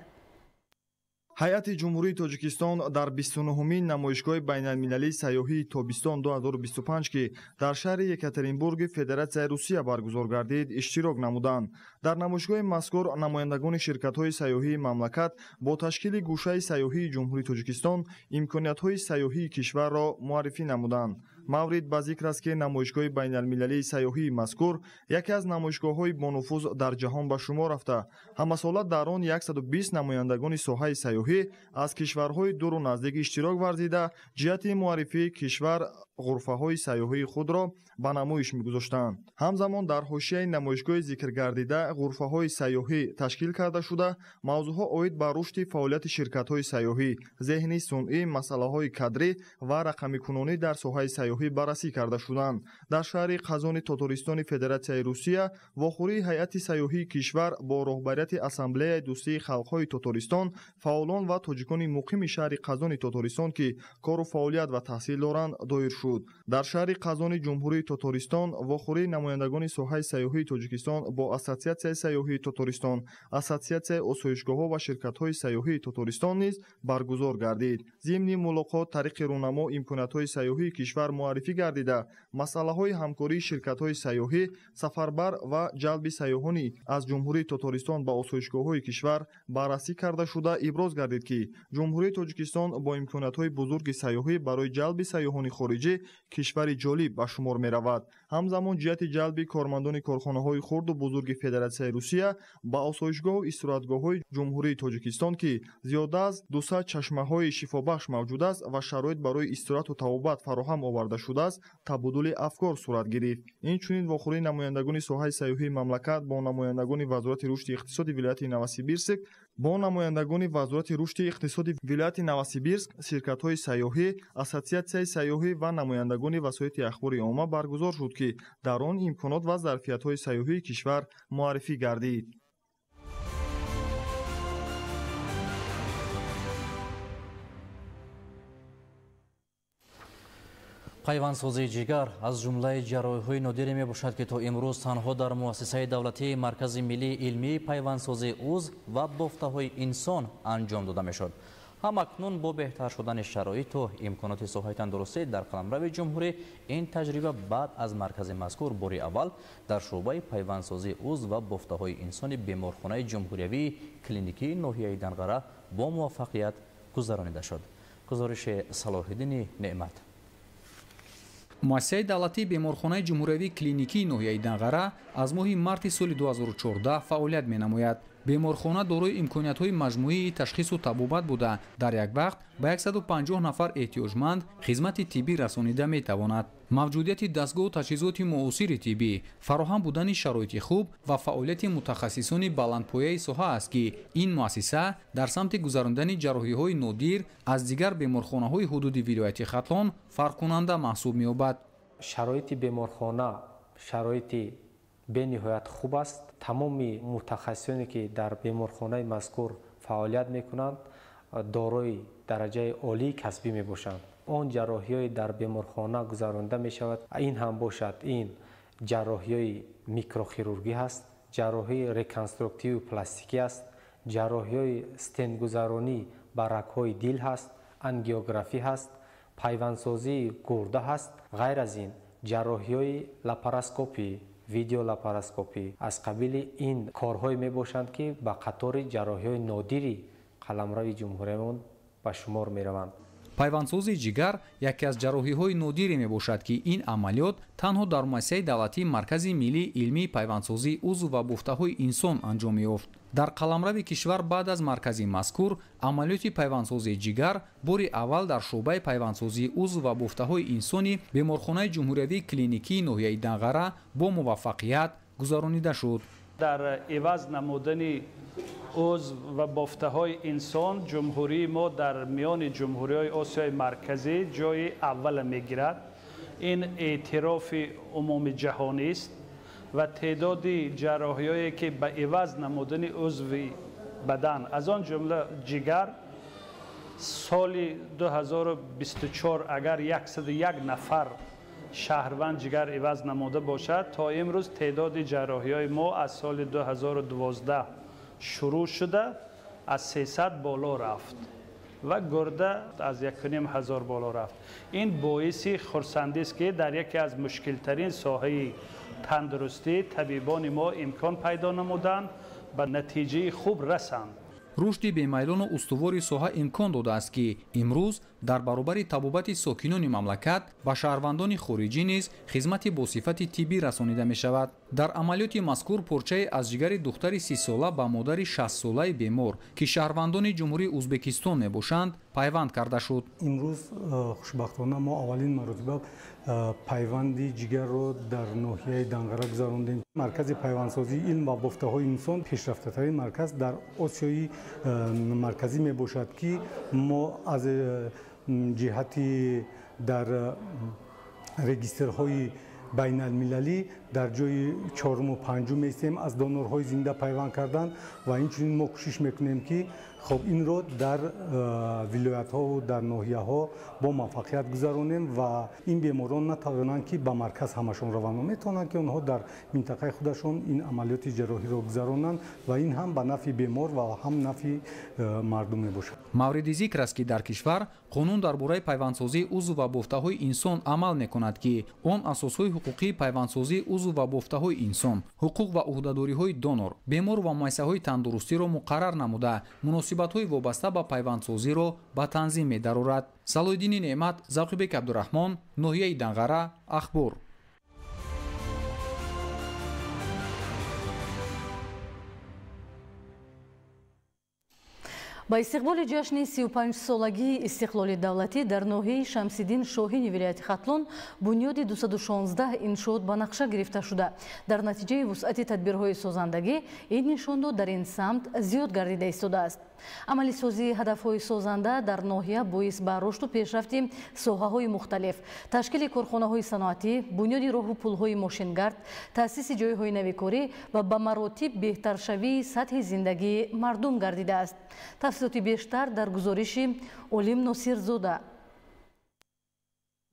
Ҳайати Ҷумҳурии Тоҷикистон дар 29-умин намоишгоҳи байналмилалии сайёҳии тобистон 2025, ки дар шаҳри Екатеринбурги Федератсияи Русия баргузор гардид, иштирок намуданд. Дар намоишгоҳи мазкур намояндагони ширкатҳои сайёҳии мамлакат бо ташкили гӯшаи сайёҳии Ҷумҳурии Тоҷикистон имкониятҳои сайёҳии кишварро муаррифӣ намуданд. Маврид ба зикр аст, ки намоишгоҳи байналмилалии сайёҳии мазкур яке аз намоишгоҳҳои бонуфуз дар ҷаҳон ба шумор рафта, ҳамасола дар он 120 намояндагони соҳаи сайёҳӣ аз кишварҳои дуру наздик иштирок варзида, ҷиҳати муаррифии кишвар ғурфаҳои сайёҳии худро ба намоиш мегузоштанд. Ҳамзамон дар ҳошияи намоишгоҳи зикргардида ғурфаҳои сайёҳӣ ташкил карда шуда, мавзӯъҳо оид ба рушди фаъолияти ширкатҳои сайёҳӣ, зеҳни сунъӣ, масъалаҳои кадрӣ ва рақамикунонӣ дар соҳаи сайёҳӣ баррасӣ карда шуданд. Дар шаҳри Қазони Тотористони Федератсияи Русия вохӯрии ҳайати сайёҳии кишвар бо роҳбарияти Ассамблеяи дӯстии халқҳои Тотористон, фаъолон ва тоҷикони муқими шаҳри Қазони Тотористон, ки кору фаъолият ва таҳсил доранд, доир шуд. Дар шаҳри Қазони Ҷумҳурии Тотористон вохӯрии намояндагони соҳаи сайёҳии Тоҷикистон бо Ассотсиатсияи сайёҳии Тотористон, Ассотсиатсияи осоишгоҳҳо ва ширкатҳои сайёҳии Тотористон низ баргузор гардид. Зимни мулоқот тариқи рӯнамо имкониятҳои сайёҳии кишвар муаррифӣ гардида, масъалаҳои ҳамкории ширкатҳои сайёҳӣ, сафарбар ва ҷалби сайёҳони аз Ҷумҳурии Тотористон ба осоишгоҳҳои кишвар баррасӣ карда шуда, иброз гардид, ки Ҷумҳурии Тоҷикистон бо имкониятҳои бузурги сайёҳӣ барои ҷалби сайёҳони хориҷӣ кишвари ҷолиб ба шумор меравад. Ҳамзамон ҷиҳати ҷалби кормандони корхонаҳои хурду бузурги Федератсияи Русия ба осоишгоҳу истироҳатгоҳҳои Ҷумҳурии Тоҷикистон, ки зиёда аз 200 чашмаҳои шифобахш мавҷуд аст ва шароит барои истироҳату табобат фароҳам оварда карда шудааст, табодули афкор сурат гирифт. Инчунин вохӯрии намояндагони соҳаи сайёҳии мамлакат бо намояндагони Вазорати рушди иқтисоди вилояти Новосибирск, бо намояндагони Вазорати рушди иқтисоди вилояти Новосибирск, ширкатҳои сайёҳӣ, ассотсиатсияи сайёҳӣ ва намояндагони васоити ахбори омма баргузор шуд, ки дар он имконот ва зарфиятҳои сайёҳии кишвар муаррифӣ гардид. Пайвандсозии ҷигар аз ҷумлаи ҷарроҳиҳои нодире мебошад, ки то имрӯз танҳо дар муассисаи давлатии Маркази миллии илмии пайвандсозии узв ва бофтаҳои инсон анҷом дода мешуд. Ҳамакнун бо беҳтар шудани шароиту имконоти соҳаи тандурустӣ дар қаламрави ҷумҳурӣ ин таҷриба баъд аз маркази мазкур бори аввал дар шӯъбаи пайвандсозии узв ва бофтаҳои инсони беморхонаи ҷумҳуриявии клиникии ноҳияи Данғара бо муваффақият гузаронида шуд. Гузориши Салоҳиддини Неъмат. Муассисаи давлатии беморхонаи ҷумҳуриявии клиникии ноҳияи Данғара аз моҳи марти соли 2014 фаъолият менамояд. Беморхона дорои имкониятҳои маҷмӯии ташхису табобат буда, дар як вақт ба 150 нафар эҳтиёҷманд хизмати тиббӣ расонида метавонад. Мавҷудияти дастгоҳу таҷҳизоти муосири тиббӣ, фароҳам будани шароити хуб ва фаъолияти мутахассисони баландпояи соҳа аст, ки ин муассиса дар самти гузарондани ҷарроҳиҳои нодир аз дигар беморхонаҳои ҳудуди вилояти Хатлон фарқкунанда маҳсуб меёбад. Шароити беморхона шароити бениҳоят хуб аст. Тамоми мутахассисоне ки дар беморхонаи мазкур фаъолият мекунанд, дорои дараҷаи олии касбӣ мебошанд. Он ҷарроҳиҳое дар беморхона гузаронида мешавад, ин ҳам бошад, ин ҷарроҳиҳои микрохирургӣ ҳаст, ҷарроҳии реконструктиву пластикӣ аст, ҷарроҳиҳои стентгузаронӣ ба рагҳои дил ҳаст, ангиографӣ ҳаст, пайвандсозии гурда ҳаст. Ғайр аз ин ҷарроҳиҳои лапароскопӣ, видеолапароскопӣ аз қабили ин корҳое мебошанд, ки ба қатори ҷарроҳиҳои нодири қаламрави ҷумҳуриямон ба шумор мераванд. Пайвандсозии ҷигар яке аз ҷарроҳиҳои нодире мебошад, ки ин амалиёт танҳо дар муассисаи давлатии Маркази миллии илмии пайвандсозии узв ва бофтаҳои инсон анҷом меёфт. Дар қаламрави кишвар баъд аз маркази мазкур амалиёти пайвандсозии ҷигар бори аввал дар шӯъбаи пайвандсозии узв ва бофтаҳои инсони беморхонаи ҷумҳуриявии клиникии ноҳияи Данғара бо муваффақият гузаронида шуд. Дар иваз намудани узв ва бофтаҳои инсон ҷумҳурии мо дар миёни ҷумҳуриҳои Осиёи Марказӣ ҷои аввала мегирад. Ин эътирофи умумиҷаҳонист ва теъдоди ҷарроҳиҳое ки ба иваз намудани узви бадан, аз он ҷумла ҷигар, соли 2024 агар 101 нафар шаҳрванд ҷигар иваз намуда бошад, то имрӯз теъдоди ҷарроҳиҳои мо аз соли 2012 шурӯъ шуда аз 300 боло рафт ва гурда аз 1500 боло рафт. Ин боиси хурсандист, ки дар яке аз мушкилтарин соҳаи тандурустӣ табибони мо имкон пайдо намуданд ба натиҷаи хуб расанд. Рушди бемайлону устувори соҳа имкон додааст, ки имрӯз дар баробари табобати сокинони мамлакат ба шаҳрвандони хориҷӣ низ хизмати босифати тиббӣ расонида мешавад. Дар амалиёти мазкур порчае аз ҷигари духтари 30-сола ба модари 60-солаи бемор, ки шаҳрвандони ҷумҳурии Узбекистон мебошанд, пайванд карда шуд. Имрӯз хушбахтона мо аввалин маротиба пайванди ҷигарро дар ноҳияи Данғара гузарондем. Маркази пайвандсозии илм ва бофтаҳои инсон пешрафтатарин марказ дар Осиёи Марказӣ мебошад, ки мо аз ҷиҳати дар регистрҳои байналмилалӣ дар ҷои чоруму панҷум меистем аз донорҳои зинда пайванд кардан ва инчунин мо кӯшиш мекунем, ки хоб инро дар вилоятҳову дар ноҳияҳо бо муваффақият гузаронем ва ин беморон натавонанд, ки ба марказ ҳамашон раванд, метавонанд, ки онҳо дар минтақаи худашон ин амалиёти ҷарроҳиро гузаронанд ва ин ҳам ба нафъи бемор ва ҳам нафъи мардум мебошад. Мавриди зикр аст, ки дар кишвар қонун дар бораи пайвандсозии узв ва бофтаҳои инсон амал мекунад, ки он асосҳои ҳуқуқии пайвандсозии узв ва бофтаҳои инсон, ҳуқуқ ва ӯҳдадориҳои донор, бемор ва муассисаҳои тандурустиро муқаррар намуда, муносибатҳои вобаста ба пайвандсозиро ба танзим медарорад. Салоҳиддини Неъмат, Завқибек Абдураҳмон, ноҳияи Данғара, Ахбор. Ба истиқболи ҷашни 35-солагии истиқлоли давлатӣ дар ноҳияи Шамсиддин Шоҳини вилояти Хатлон бунёди 216 иншоот ба нақша гирифта шуда. Дар натиҷаи вусъати тадбирҳои созандагӣ ин нишондод дар ин самт зиёд гардида истодааст. Амалисозии ҳадафҳои созанда дар ноҳия боис ба рушду пешрафти соҳаҳои мухталиф, ташкили корхонаҳои саноатӣ, бунёди роҳу пулҳои мошингард, таъсиси ҷойҳои навикорӣ ва ба маротиб беҳтаршавии сатҳи зиндагии мардум гардидааст. Тафсилоти бештар дар гузориши Олим Носирзода.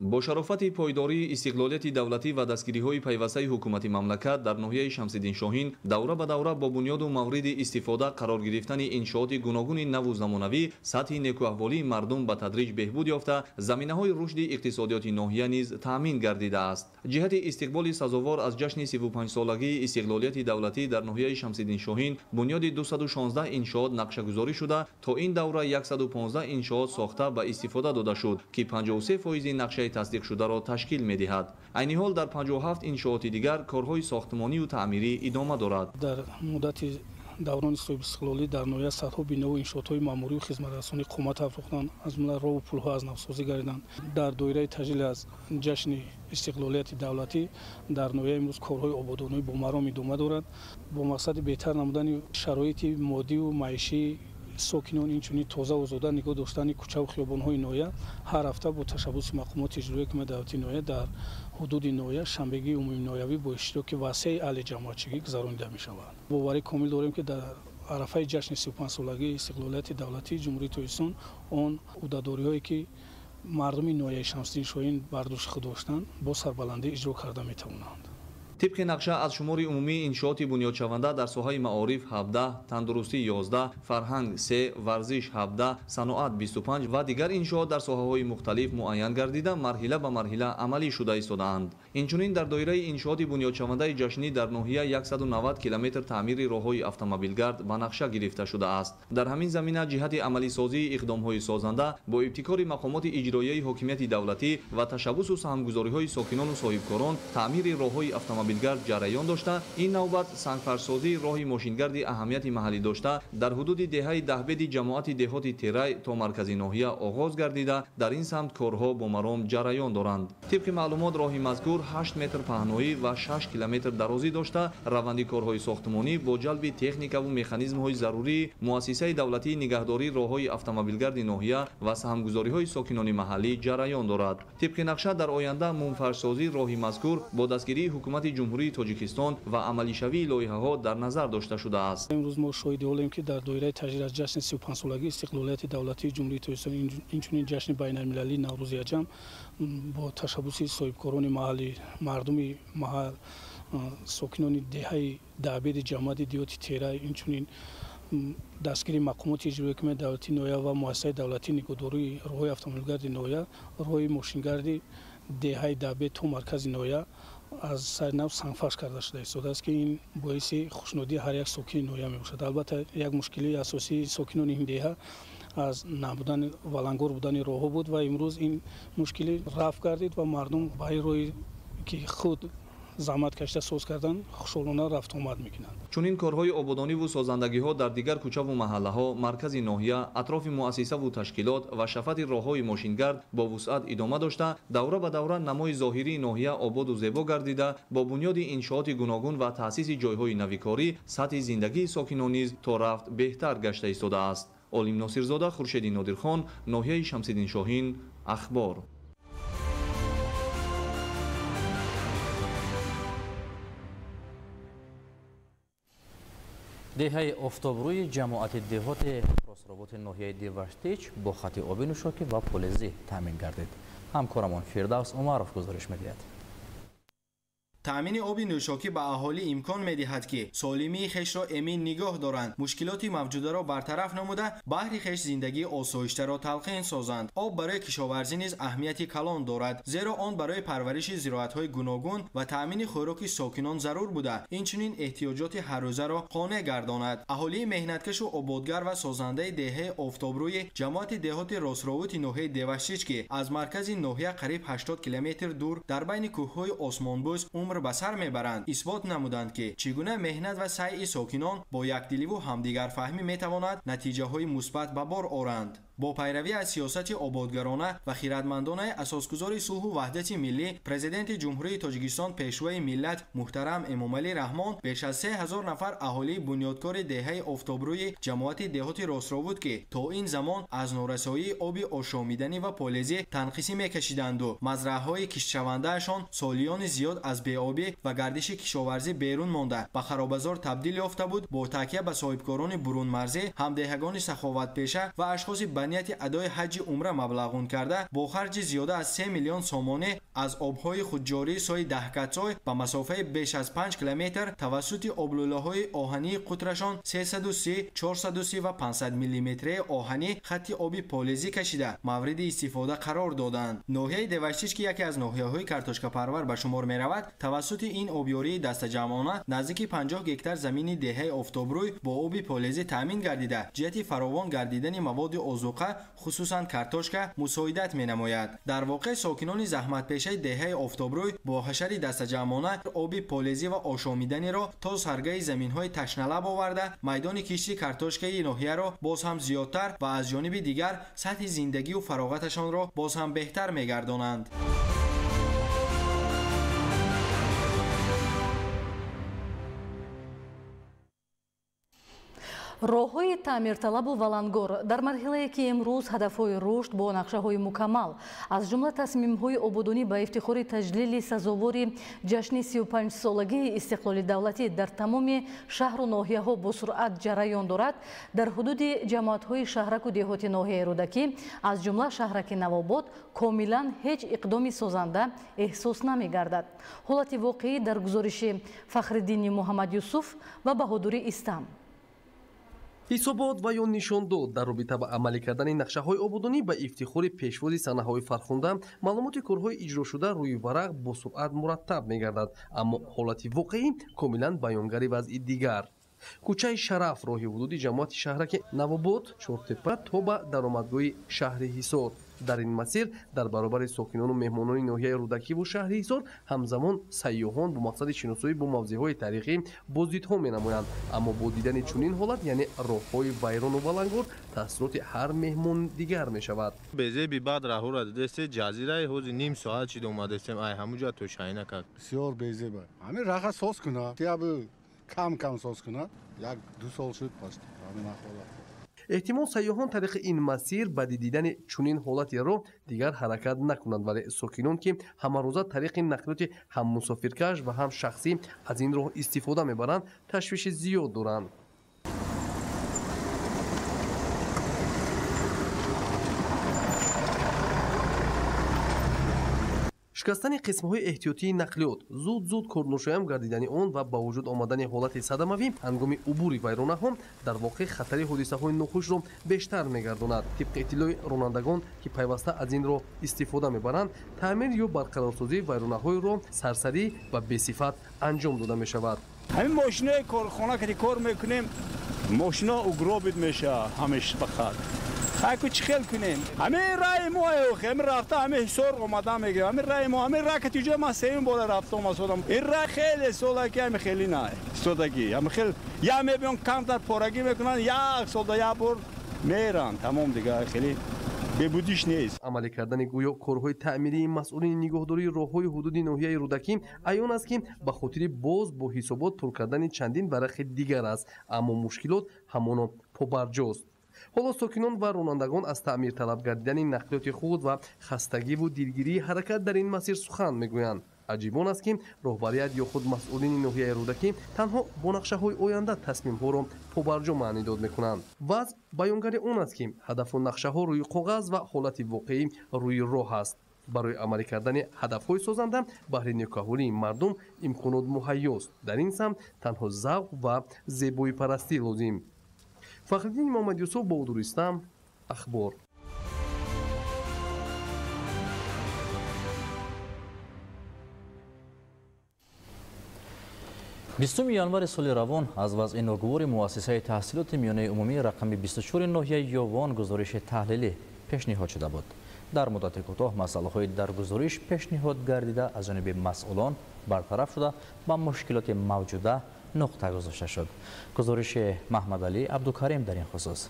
Бо шарофати пойдории истиқлолияти давлатӣ ва дастгириҳои пайвастаи ҳукумати мамлакат дар ноҳияи Шамсиддин Шоҳин давра ба давра бо бунёду мавриди истифода қарор гирифтани иншооти гуногуни наву замонавӣ сатҳи некӯаҳволии мардум ба тадриҷ беҳбуд ёфта, заминаҳои рушди иқтисодиёти ноҳия низ таъмин гардидааст. Ҷиҳати истиқболи сазовор аз ҷашни 35-солагии истиқлолияти давлатӣ дар ноҳияи Шамсиддин Шоҳин бунёди 216 иншоот нақшагузорӣ шуда, то ин давра 115 иншоот сохта ба истифода дода шуд, ки 53% нақшаи тасдиқшударо ташкил медиҳад. Айни ҳол дар 57 иншооти дигар корҳои сохтмонию таъмирӣ идома дорад. Дар муддати даврони соҳибистиқлолӣ дар ноҳия садҳо бинову иншоотҳои маъмурию хизматрасонӣ қомат афрохтанд, аз ҷумла роҳу пулҳо аз навсозӣ гардиданд. Дар доираи таҷлил аз ҷашни истиқлолияти давлатӣ дар ноҳия имрӯз корҳои ободонӣ бо маром идома дорад. Бо мақсади беҳтар намудани шароити моддиву маишии сокинон, инчунин тоза озода нигоҳ доштани кӯчаву хиёбонҳои ноҳия, ҳар ҳафта бо ташаббуси мақомоти иҷроияи ҳукумати давлатии ноҳия дар ҳудуди ноҳия шанбегии умуминоҳиявӣ бо иштироки васеи аҳли ҷамоатчигӣ гузаронида мешавад. Боварӣ комил дорем, ки дар арафаи ҷашни 35-солагии истиқлолияти давлатии Ҷумҳурии Тоҷикистон он ӯҳдадориҳое ки мардуми ноҳияи Шамсиддин Шоҳин бар дӯши худ доштанд, бо сарбаландӣ иҷро карда метавонанд. Тибқи нақша аз шумори умумии иншооти бунёдшаванда дар соҳаи маориф 17, тандурустӣ 11, фарҳанг 3, варзиш 17, саноат 25 ва дигар иншоот дар соҳаҳои мухталиф муайян гардида, марҳила ба марҳила амалӣ шуда истодаанд. Инчунин дар доираи иншооти бунёдшавандаи ҷашнӣ дар ноҳия 190 километр таъмири роҳҳои автомобилгард ба нақша гирифта шудааст. Дар ҳамин замина ҷиҳати амалисозии иқдомҳои созанда бо ибтикори мақомоти иҷроияи ҳокимияти давлатӣ ва ташаббусу саҳмгузориҳои сокинону соҳибкорон таъмири роҳҳои автомобилгард ҷараён дошта, ин навбат сангфаршсозии роҳи мошингарди аҳамияти маҳаллӣ дошта дар ҳудуди деҳаи Даҳбеди ҷамоати деҳоти Терай то маркази ноҳия оғоз гардида, дар ин самт корҳо бо маром ҷараён доранд. Тибқи маълумот роҳи мазкур 8 метр паҳноӣ ва 6 километр дарозӣ дошта, раванди корҳои сохтмонӣ бо ҷалби техникаву механизмҳои зарурии муассисаи давлатии нигаҳдории роҳҳои автомобилгарди ноҳия ва саҳмгузориҳои сокинони маҳаллӣ ҷараён дорад. Тибқи нақша дар оянда мунфаршсозии роҳи мазкур бо дастгирии ҳукумати Ҷумҳурии Тоҷикистон ва амалишавии лоиҳаҳо дар назар дошта шудааст. Имрӯз мо шоҳиди олем, ки дар доираи таҷлил аз ҷашни 35-солагии истиқлолияти давлатии Ҷумҳурии Тоҷикистон, инчунин ҷашни байналмилалии Наврӯзи аҷам бо ташаббуси соҳибкорони маҳаллӣ, мардуми маҳал, сокинони деҳаи Даҳбеди ҷамоати деҳоти Терай, инчунин дастгири мақомоти иҷроияи ҳукумати давлатии ноҳия ва муассисаи давлатии нигоҳдории роҳҳои автомобилгарди ноҳия, роҳи мошингарди деҳаи Даҳбед то маркази ноҳия аз сари нав сангфарш карда шуда истодааст, ки ин боиси хушнудии ҳар як сокини ноҳия мебошад. Албатта, як мушкилии асосии сокинони ин деҳа аз набудани валангор будани роҳҳо буд ва имрӯз ин мушкилӣ рафъ гардид ва мардум ба ин роҳе ки худ заҳмат кашида соз кардан хушҳолона рафтуомад мекунанд. Чунин корҳои ободониву созандагиҳо дар дигар кӯчаву маҳаллаҳо, маркази ноҳия, атрофи муассисаву ташкилот ва шафати роҳҳои мошингард бо вусъат идома дошта, давра ба давра намои зоҳирии ноҳия ободу зебо гардида, бо бунёди иншооти гуногун ва таъсиси ҷойҳои навикорӣ сатҳи зиндагии сокинон низ то рафт беҳтар гашта истодааст. Олим Носирзода, Хуршеди Нодирхон, ноҳияи Шамсиддин Шоҳин, Ахбор. Деҳаи Офтобрӯи ҷамоати деҳоти Росроботи ноҳияи Деваштич бо хати оби нӯшокӣ ва полезӣ таъмин гардид. Ҳамкорамон Фирдавс Умаров гузориш медиҳад. Таъмини оби нӯшокӣ ба аҳолӣ имкон медиҳад, ки солимии хешро эмин нигоҳ доранд, мушкилоти мавҷударо бартараф намуда, баҳри хеш зиндагии осоиштаро талқин созанд. Об барои кишоварзӣ низ аҳамияти калон дорад, зеро он барои парвариши зироатҳои гуногун ва таъмини хӯроки сокинон зарур буда, инчунин эҳтиёҷоти ҳаррӯзаро қонеъ гардонад. Аҳолии меҳнаткашу ободгар ва созандаи деҳаи Офтобрӯи ҷамоати деҳоти Росровути ноҳияи Деваштич, ки аз маркази ноҳия қариб 80 километр дур дар байни кӯҳҳои осмонбӯз умр умр ба сар мебаранд, исбот намуданд, ки чӣ гуна меҳнат ва сайъи сокинон бо якдиливу ҳамдигарфаҳмӣ метавонад натиҷаҳои мусбат ба бор оранд. Бо пайравӣ аз сиёсати ободгарона ва хиратмандонаи асосгузори сулҳу ваҳдати миллӣ, Президенти Ҷумҳурии Тоҷикистон, Пешвои миллат муҳтарам Эмомалӣ Раҳмон, беш аз 3000 нафар аҳолии бунёдкори деҳаи Офтобрӯи ҷамоати деҳоти Ростровуд, ки то ин замон аз норасоии оби ошомиданӣ ва полезӣ танқисӣ мекашиданду мазраъҳои киштшавандаашон солиёни зиёд аз беобӣ ва гардиши кишоварзӣ берун монда ба харобазор табдил ёфта буд, бо такя ба соҳибкорони бурунмарзӣ, ҳамдеҳагони саховатпеша ва ашхоси ба нияти адои ҳаҷҷи умра маблағун карда, бо харҷи зиёда аз 3 миллион сомонӣ аз обҳои худҷории сои Даҳкатсой ба масофаи беш аз 5 километр тавассути облулаҳои оҳании қутрашон 330, 430 ва 500 миллиметрии оҳанӣ хатти оби полезӣ кашида мавриди истифода қарор доданд. Ноҳияи Деваштич, ки яке аз ноҳияҳои картошкапарвар ба шумор меравад, тавассути ин обёрии дастаҷамъона наздики 50 гектар замини деҳаи Офтобрӯй бо оби полезӣ таъмин гардида, ҷиҳати фаровон гардидани маводи озуқа, хусусан картошка, мусоидат менамояд. Дар воқеъ сокинони заҳматпешаи деҳаи Офтобрӯй бо ҳашари дастаҷамъона оби полезӣ ва ошомиданиро то саргаи заминҳои ташналаб оварда, майдони кишти картошкаи ноҳияро боз ҳам зиёдтар ва аз ҷониби дигар сатҳи зиндагию фароғаташонро боз ҳам беҳтар мегардонанд. Роҳҳои таъмирталабу валангор дар марҳилае, ки имрӯз ҳадафҳои рушд бо нақшаҳои мукаммал, аз ҷумла тасмимҳои ободонӣ ба ифтихори таҷлили сазовори ҷашни 35-солагии истиқлоли давлатӣ дар тамоми шаҳру ноҳияҳо бо суръат ҷараён дорад, дар ҳудуди ҷамоатҳои шаҳраку деҳоти ноҳияи Рӯдакӣ, аз ҷумла шаҳраки Навобод, комилан ҳеҷ иқдоми созанда эҳсос намегардад. Ҳолати воқеӣ дар гузориши Фахриддини Муҳаммадюсуф ва Баҳодури Истам. Ҳисобот ва ё нишондод дар робита ба амалӣ кардани нақшаҳои ободонӣ ба ифтихори пешвози санаҳои фархунда, маълумоти корҳои иҷрошуда рӯи варақ бо суръат мураттаб мегардад, аммо ҳолати воқеӣ комилан баёнгари вазъи дигар. Кӯчаи Шараф, роҳи ҳудуди ҷамоати шаҳраки Навобод, Чортепа то ба даромадгоҳи шаҳри Ҳисор. Дар ин масир дар баробари сокинону меҳмонони ноҳияи Рӯдакиву шаҳри Ҳисор ҳамзамон сайёҳон бо мақсади шиносоӣ бо мавзеъҳои таърихӣ боздидҳо менамоянд. Аммо бо дидани чунин ҳолат, яъне роҳҳои вайрону валангор, таассуроти ҳар меҳмон дигар мешавад. Безеби баъд раҳура дидесте ҷазираи ҳози ним соат чида омадестем, ай ҳамуҷа то шайна кард. Бисёр безеба. Ҳамин раха соз кунад, кам кам соз кунад, 1-2 сол шуд пашт ҳамин ҳолат. Эҳтимол сайёҳон тариқи ин масир баъди дидани чунин ҳолати роҳ дигар ҳаракат накунанд, вале сокинон, ки ҳамарӯза тариқи нақлиёти ҳам мусофиркаш ва ҳам шахсӣ аз ин роҳ истифода мебаранд, ташвиши зиёд доранд. Шикастани қисмҳои эҳтиётии нақлиёт, зуд-зуд корношоям гардидани он ва ба вуҷуд омадани ҳолати садамавӣ ҳангоми убури вайронаҳо дар воқеъ хатари ҳодисаҳои нохушро бештар мегардонад. Тибқи иттилои ронандагон, ки пайваста аз ин роҳ истифода мебаранд, таъмир ё барқарорсозии вайронаҳои роҳ сарсарӣ ва бесифат анҷом дода мешавад. Ҳамин мошинаи корхона ки кор мекунем, мошино угробид мешавад ҳамеш фақат. Хайку чӣ хел кунем? Ҳамин раи мо, ҳамин рафта, ҳамин Ҳисор омада мегирем. Ҳамин раи мо, ҳамин ра ки тиҷо ман сеюм бора рафта омадам. Ин ра хеле сола ки ҳамин хеле на истодагӣ. Ҳамин хел я мебиён камтар порагӣ мекунанд, як сол да як бор меранд, тамом дигар хеле бебудиш нест. Амалӣ кардани гӯё корҳои таъмирии масъулини нигоҳдории роҳҳои ҳудуди ноҳияи Рӯдакӣ аён аст, ки ба хотири боз бо ҳисобот пур кардани чандин варақи дигар аст, аммо мушкилот ҳамоно побарҷост. Ҳоло сокинон ва ронандагон аз таъмирталаб гардидани нақлиёти худ ва хастагиву дилгирии ҳаракат дар ин масир сухан мегӯянд. Аҷибон аст, ки роҳбарият ё худ масъулини ноҳияи Рӯдакӣ танҳо бо нақшаҳои оянда тасмимҳоро побарҷо маънидод мекунанд. Вазъ баёнгари он аст, ки ҳадафу нақшаҳо рӯи коғаз ва ҳолати воқеӣ рӯи роҳ аст. Барои амалӣ кардани ҳадафҳои созанда баҳри некӯаҳолии мардум имконот муҳайёст. Дар ин самт танҳо завқ ва зебоипарастӣ лозим. Фахриддин Муҳаммадюсуф, Баҳодур Истам, Ахбор. 20 январи соли равон аз вазъи ногувори муассисаи таҳсилоти миёнаи умумии рақами 24 ноҳияи Ёвон гузориши таҳлилӣ пешниҳод шуда буд. Дар муддати кӯтоҳ масъалаҳои дар гузориш пешниҳод гардида аз ҷониби масъулон бартараф шуда, ба мушкилоти мавҷуда нуқта гузошта шуд. Гузориши Маҳмадалӣ Абдукарим дар ин хусус.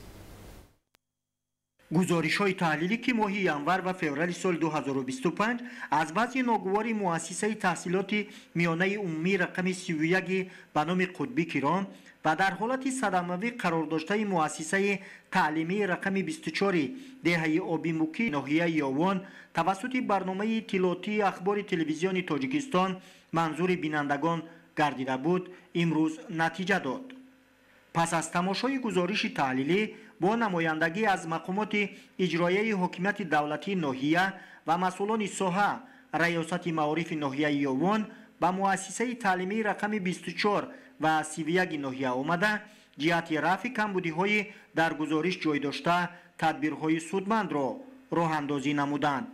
Гузоришҳои таҳлилӣ, ки моҳи январ ва феврали соли 2025 аз вазъи ногувори муассисаи таҳсилоти миёнаи умумии рақами 31 ба номи Қутбӣ Кирон ва дар ҳолати садамавӣ қарор доштаи муассисаи таълимии рақами 24 деҳаи Обимукӣ ноҳияи Ёвон тавассути барномаи иттилоотии Ахбори телевизиони Тоҷикистон манзури бинандагон гардида буд, имрӯз натиҷа дод. Пас аз тамошои гузориши таҳлилӣ бо намояндагӣ аз мақомоти иҷроияи ҳокимияти давлатии ноҳия ва масъулони соҳа, раёсати маорифи ноҳияи Ёвон ба муассисаи таълимии рақами 24 ва 31 ноҳия омада, ҷиҳати рафъи камбудиҳои дар гузориш ҷой дошта тадбирҳои судмандро роҳандозӣ намуданд.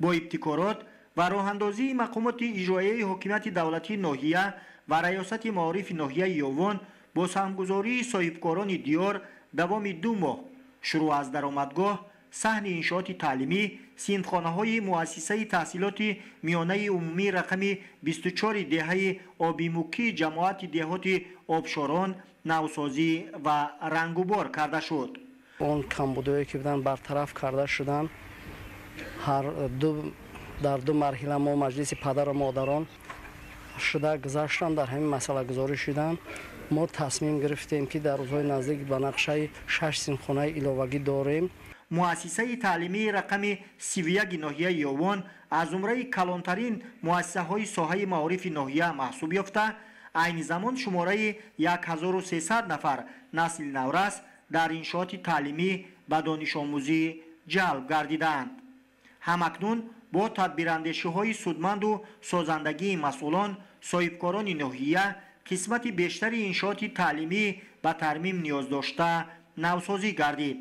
Бо ибтикорот ва роҳандозии мақомоти иҷроияи ҳокимияти давлатии ноҳия ва раёсати маорифи ноҳияи Ёвон бо саҳмгузории соҳибкорони диёр давоми 2 моҳ шурӯъ аз даромадгоҳ саҳни иншооти таълимӣ синфхонаҳои муассисаи таҳсилоти миёнаи умумии рақами 24 деҳаи Обимукӣ ҷамоати деҳоти Обшорон навсозӣ ва рангубор карда шуд. Он камбудиҳое ки буданд бартараф карда шуданд. Ҳар дар ду марҳила мо маҷлиси падару модарон шуда гузаштанд, дар ҳамин масъалагузорӣ шуданд. Мо тасмим гирифтем, ки дар рӯзҳои наздик ба нақшаи 6 синфхонаи иловагӣ дорем. Муассисаи таълимии рақами 31 ноҳияи Ёвон аз зумраи калонтарин муассисаҳои соҳаи маорифи ноҳия маҳсуб ёфта, айни замон шумораи 1300 нафар насли наврас дар иншооти таълимӣ ба донишомӯзӣ ҷалб гардидаанд. Ҳамакнун бо тадбирандешиҳои судманду созандагии масъулон, соҳибкорони ноҳия қисмати бештари иншооти таълимӣ ба тармим ниёз дошта навсозӣ гардид.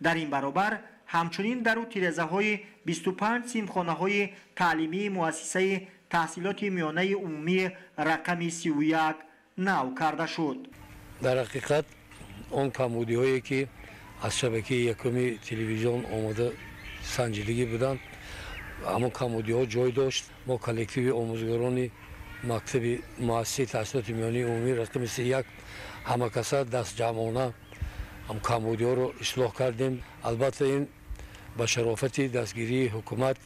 Дар ин баробар ҳамчунин дару тирезаҳои 25 синфхонаҳои таълимии муассисаи таҳсилоти миёнаи умумии рақами 31 нав карда шуд. Дар ҳақиқат он камбудиҳое ки аз шабакаи якуми телевизион омода санҷидагӣ буданд, ҳамон камбудиҳо ҷой дошт. Мо коллективи омӯзгорони мактаби муассисаи таҳсилоти миёнаи умумии рақами 31 ҳамакаса дастҷамъона ҳам камбудиҳоро ислоҳ кардем. Албатта ин ба шарофати дастгирии ҳукумат,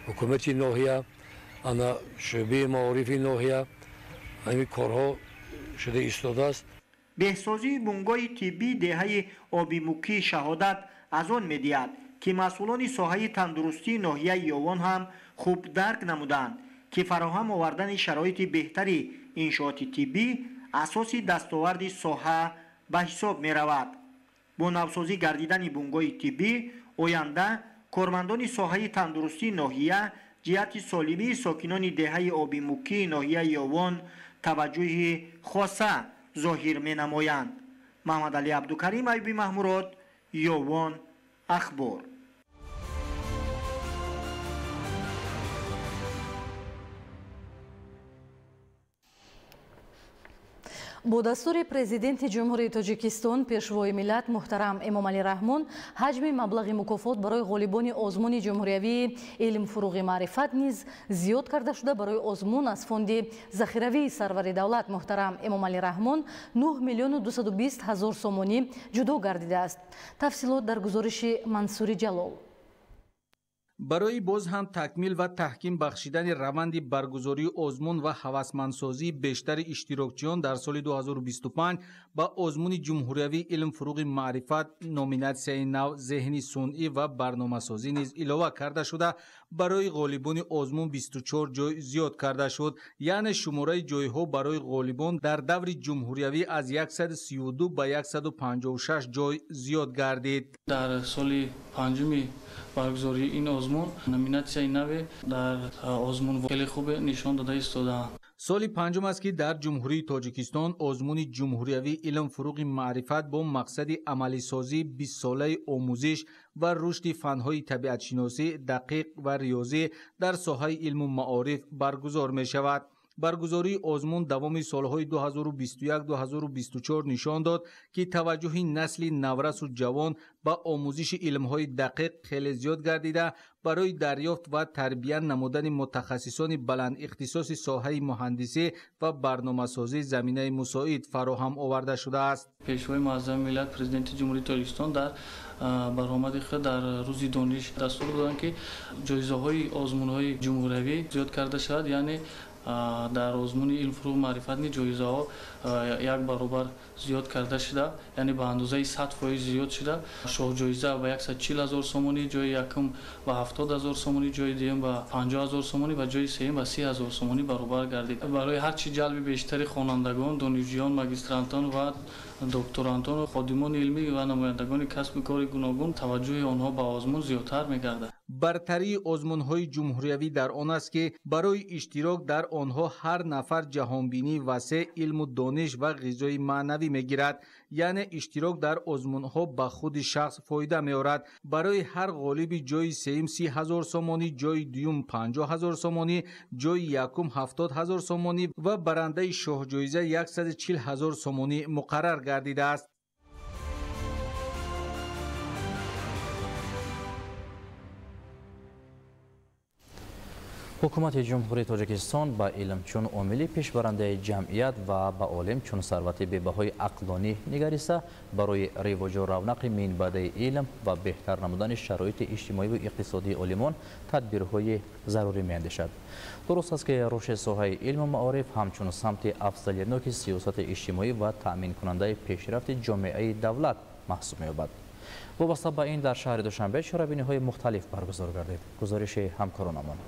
ҳукумати ноҳия, ана шӯъбаи маорифи ноҳия ҳамин корҳо шуда истодааст. Беҳсозии бунгоҳи тиббии деҳаи Обимукии шаҳодат аз он медиҳад, ки масъулони соҳаи тандурустии ноҳияи Ёвон ҳам хуб дарк намуданд, ки фароҳам овардани шароити беҳтари иншооти тиббӣ асоси дастоварди соҳа ба ҳисоб меравад. Бо навсозӣ гардидани бунгоҳи тиббӣ оянда кормандони соҳаи тандурустии ноҳия ҷиҳати солимии сокинони деҳаи Обимукии ноҳияи Ёвон таваҷҷӯҳи хоса зоҳир менамоянд. Маҳмадалӣ Абдукарим, Аюби Маҳмурод, Ёвон, Ахбор. Бо дастури президенти Ҷумҳурии Тоҷикистон Пешвои миллат муҳтарам Эмомалӣ Раҳмон ҳаҷми маблағи мукофот барои ғолибони озмуни ҷумҳуриявии илм фуруғи маърифат низ зиёд карда шуда, барои озмун аз фонди захиравии сарвари давлат муҳтарам Эмомалӣ Раҳмон 9 миллиону 220 ҳазор сомонӣ ҷудо гардидааст. Тафсилот дар гузориши Мансури Ҷалол. Барои боз ҳам такмил ва таҳким бахшидани раванди баргузории озмун ва ҳавасмандсозии бештари иштирокчиён дар соли 2025 ба озмуни ҷумҳуриявии илм фуруғи маърифат номинатсияи нав зеҳни сунъӣ ва барномасозӣ низ илова карда шуда, барои ғолибони озмун 24 ҷой зиёд карда шуд. Яъне шумораи ҷойҳо барои ғолибон дар даври ҷумҳуриявӣ аз 132 ба 156 ҷой зиёд гардид. Дар соли панҷуми баргузории ин озмун номинатсияи наве дар озмун хеле хубе нишон дода истодаанд. Соли панҷум аст, ки дар Ҷумҳурии Тоҷикистон озмуни ҷумҳуриявии илм фуруғи маърифат бо мақсади амалисозии 20-солаи омӯзиш ва рушди фанҳои табиатшиносӣ, дақиқ ва риёзӣ дар соҳаи илму маориф баргузор мешавад. Баргузории озмун давоми солҳои 2021-2024 нишон дод, ки таваҷҷӯҳи насли наврасу ҷавон ба омӯзиши илмҳои дақиқ хеле зиёд гардида, барои дарёфт ва тарбия намудани мутахассисони баландихтисоси соҳаи муҳандисӣ ва барномасозӣ заминаи мусоид фароҳам оварда шудааст. Пешвои муаззами миллат, Президенти Ҷумҳурии Тоҷикистон дар баромади худ дар рӯзи дониш дастур доданд, ки ҷоизаҳои озмунҳои ҷумҳуриявӣ зиёд карда шавад, яъне дар озмуни илм, фурӯғ, маърифат низ ҷоизаҳо як баробар зиёд карда шуда, яъне ба андозаи 100% зиёд шуда. Шоҳҷоиза ба 140 ҳазор сомонӣ, ҷои якум ба 70 ҳазор сомонӣ, ҷои дуюм ба 50 ҳазор сомонӣ ва ҷои сеюм ба 30 ҳазор сомонӣ баробар гардид. Барои ҳарчи ҷалби бештари хонандагон, донишҷӯён, магистрантон ва докторантон, ходимони илмӣ ва намояндагони касби кори гуногун таваҷҷӯҳи онҳо ба озмун зиёдтар мегардад. Бартарии озмунҳои ҷумҳуриявӣ дар он аст, ки барои иштирок дар онҳо ҳар нафар ҷаҳонбинии васеъ, илму дониш ва ғизои маънавӣ мегирад. Яъне иштирок дар озмунҳо ба худи шахс фоида меорад. Барои ҳар ғолиби ҷои сеюм 30 ҳазор сомонӣ, ҷои дуюм 50 ҳазор сомонӣ, ҷои якум 70 ҳазор сомонӣ ва барандаи шоҳҷоиза 140 ҳазор сомонӣ муқаррар гардидааст. Ҳукумати Ҷумҳурии Тоҷикистон ба илм чун омили пешбарандаи ҷамъият ва ба олим чун сарвати бебаҳои ақлонӣ нигариста, барои ривоҷу равнақи минбаъдаи илм ва беҳтар намудани шароити иҷтимоиву иқтисодии олимон тадбирҳои зарурӣ меандешад. Дуруст аст, ки рушди соҳаи илму маориф ҳамчун самти афзалиятноки сиёсати иҷтимоӣ ва таъминкунандаи пешрафти ҷомеаи давлат маҳсуб меёбад. Вобаста ба ин дар шаҳри Душанбе чорабиниҳои мухталиф баргузор гардид. Гузориши ҳамкоронамон.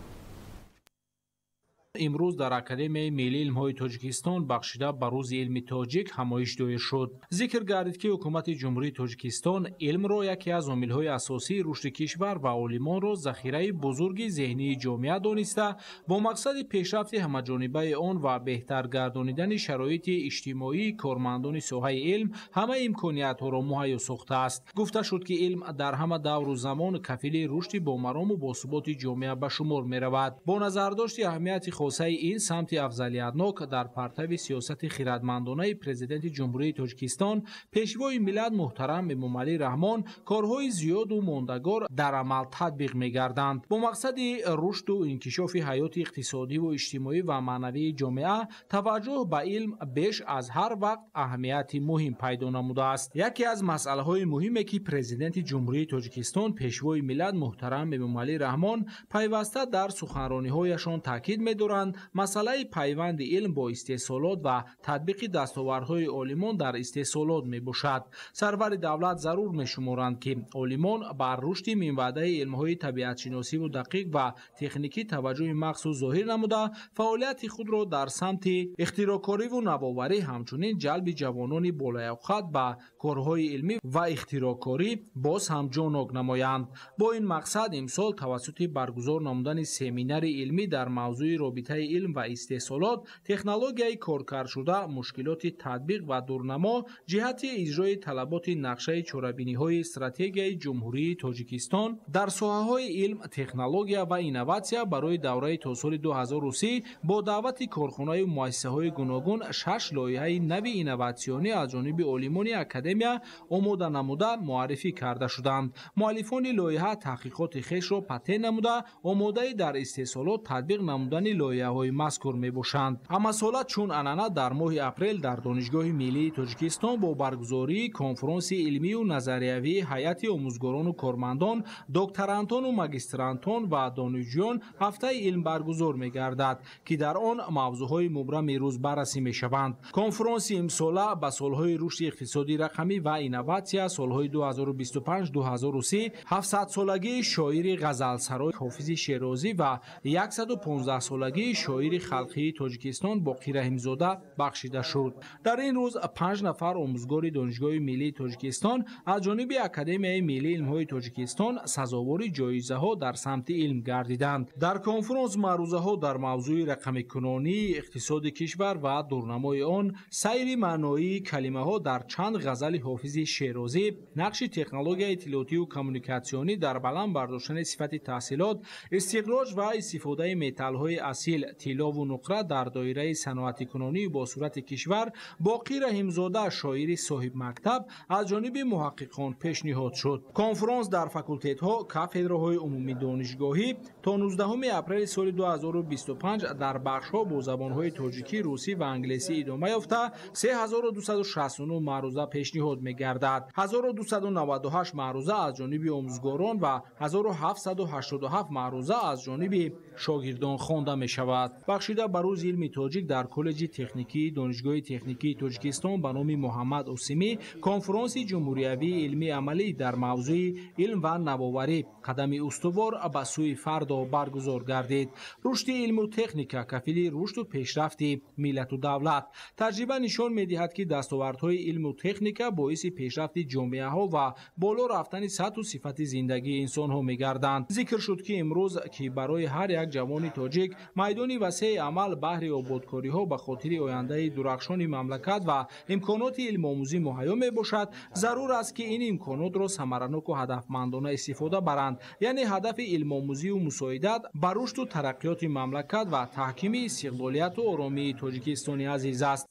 Имрӯз дар Академияи миллии илмҳои Тоҷикистон бахшида ба рӯзи илми тоҷик ҳамоиш доир шуд. Зикр гардид, ки Ҳукумати Ҷумҳурии Тоҷикистон илмро яке аз омилҳои асосии рушди кишвар ва олимонро захираи бузурги зеҳнии ҷомеа дониста, бо мақсади пешрафти ҳамаҷонибаи он ва беҳтар гардонидани шароити иҷтимоии кормандони соҳаи илм ҳамаи имкониятҳоро муҳайё сохтааст. Гуфта шуд, ки илм дар ҳама давру замон кафили рушди бомарому босуботи ҷомеа ба шумор меравад. Бо назардошти аҳамияти хосаи ин самти афзалиятнок дар партави сиёсати хирадмандонаи Президенти Ҷумҳурии Тоҷикистон, Пешвои миллат муҳтарам Эмомалӣ Раҳмон корҳои зиёду мондагор дар амал татбиқ мегарданд. Бо мақсади рушду инкишофи ҳаёти иқтисодиву иҷтимоӣ ва маънавии ҷомеа таваҷҷӯҳ ба илм беш аз ҳар вақт аҳамияти муҳим пайдо намудааст. Яке аз масъалаҳои муҳиме, ки Президенти Ҷумҳурии Тоҷикистон, Пешвои миллат муҳтарам Эмомалӣ Раҳмон пайваста дар суханрониҳояшон таъкид медоранд, масъалаи пайванди илм бо истеҳсолот ва татбиқи дастовардҳои олимон дар истеҳсолот мебошад. Сарвари давлат зарур мешуморанд, ки олимон бар рушди минбаъдаи илмҳои табиатшиносиву дақиқ ва техникӣ таваҷҷӯҳи махсус зоҳир намуда, фаъолияти худро дар самти ихтироъкориву навоварӣ, ҳамчунин ҷалби ҷавонони болаёқат ба корҳои илмӣ ва ихтироъкорӣ боз ҳам ҷонок намоянд. Бо ин мақсад имсол тавассути баргузор намудани семинари илмӣ дар мавзӯи робитаи илм ва истеҳсолот, технологияи коркардшуда, мушкилоти татбиқ ва дурнамо ҷиҳати иҷрои талаботи нақшаи чорабиниҳои стратегияи Ҷумҳурии Тоҷикистон дар соҳаҳои илм, технология ва инноватсия барои давраи то соли 2030 бо даъвати корхонаю муассисаҳои гуногун 6 лоиҳаи нави инноватсионӣ аз ҷониби олимони академия омода намуда муаррифӣ карда шуданд. Муаллифони лоиҳа таҳқиқоти хешро патент намуда, омодаи дар истеҳсолот татбиқ намудани лоиҳаҳои мазкур мебошанд. Ҳамасола чун анъана дар моҳи апрел дар Донишгоҳи миллии Тоҷикистон бо баргузории конфронси илмию назариявии ҳайати омӯзгорону кормандон, докторантону магистрантон ва донишҷӯён ҳафтаи илм баргузор мегардад, ки дар он мавзӯъҳои мубрами рӯз баррасӣ мешаванд. Конфронси имсола ба солҳои рушди иқтисодӣ рақамӣ ва инноватсия солҳои 2025-2030, 700-солагии шоири ғазалсарои Ҳофизи Шерозӣ ва 115-солагии шоири халқии Тоҷикистон Боқир Раҳимзода бахшида шуд. Дар ин рӯз 5 нафар омӯзгори Донишгоҳи миллии Тоҷикистон аз ҷониби Академияи миллии илмҳои Тоҷикистон сазовори ҷоизаҳо дар самти илм гардиданд. Дар конфронс маърузаҳо дар мавзӯи рақамикунонии иқтисоди кишвар ва дурнамои он, сайри маъноии калимаҳо дар чанд ғазали Ҳофизи Шерозӣ, нақши технологияи иттилоотиву коммуникатсионӣ дар баланд бардоштани сифати таҳсилот, истиқроҷ ва истифодаи металлҳои асил таҳсил тиллову нуқра дар доираи саноатикунонии босуръати кишвар Боқӣ Раҳимзода, шоири соҳибмактаб, аз ҷониби муҳаққиқон пешниҳод шуд. Конфронс дар факултетҳо, кафедраҳои умумидонишгоҳӣ то 19 апрели соли 2025 дар бахшҳо бо забонҳои тоҷикӣ, русӣ ва англисӣ идома ёфта, 3269 маъруза пешниҳод мегардад. 1298 маъруза аз ҷониби омӯзгорон ва 1787 маъруза аз ҷониби шогирдон хонда мешавад. Бахшида ба рӯзи илми тоҷик дар коллеҷи техникии Донишгоҳи техникии Тоҷикистон ба номи Муҳаммад Осимӣ конфронси ҷумҳуриявии илмии амалӣ дар мавзӯи илм ва навоварӣ қадами устувор ба сӯи фардо баргузор гардид. Рушди илму техника кафили рушду пешрафти миллату давлат. Таҷриба нишон медиҳад, ки дастовардҳои илму техника боиси пешрафти ҷомеаҳо ва боло рафтани сатҳу сифати зиндагии инсонҳо мегарданд. Зикр шуд, ки имрӯз, ки барои ҳар як ҷавони тоҷик майдони васеи амал баҳри ободкориҳо ба хотири ояндаи дурахшони мамлакат ва имконоти илмомӯзӣ муҳайё мебошад, зарур аст, ки ин имконотро самараноку ҳадафмандона истифода баранд. Яъне ҳадафи илмомӯзию мусоидат ба рушду тараққиёти мамлакат ва таҳкими истиқлолияту оромии Тоҷикистони азиз аст.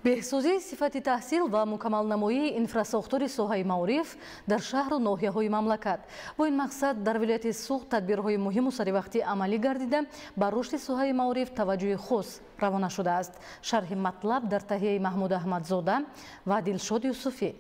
Беҳсозии сифати таҳсил ва мукаммалнамоии инфрасохтори соҳаи маориф дар шаҳру ноҳияҳои мамлакат. Бо ин мақсад дар вилояти Суғд тадбирҳои муҳиму саривақтӣ амалӣ гардида, ба рушди соҳаи маориф таваҷҷӯҳи хос равона шудааст. Шарҳи матлаб дар таҳияи Маҳмуд Аҳмадзода ва Дилшод Юсуфӣ.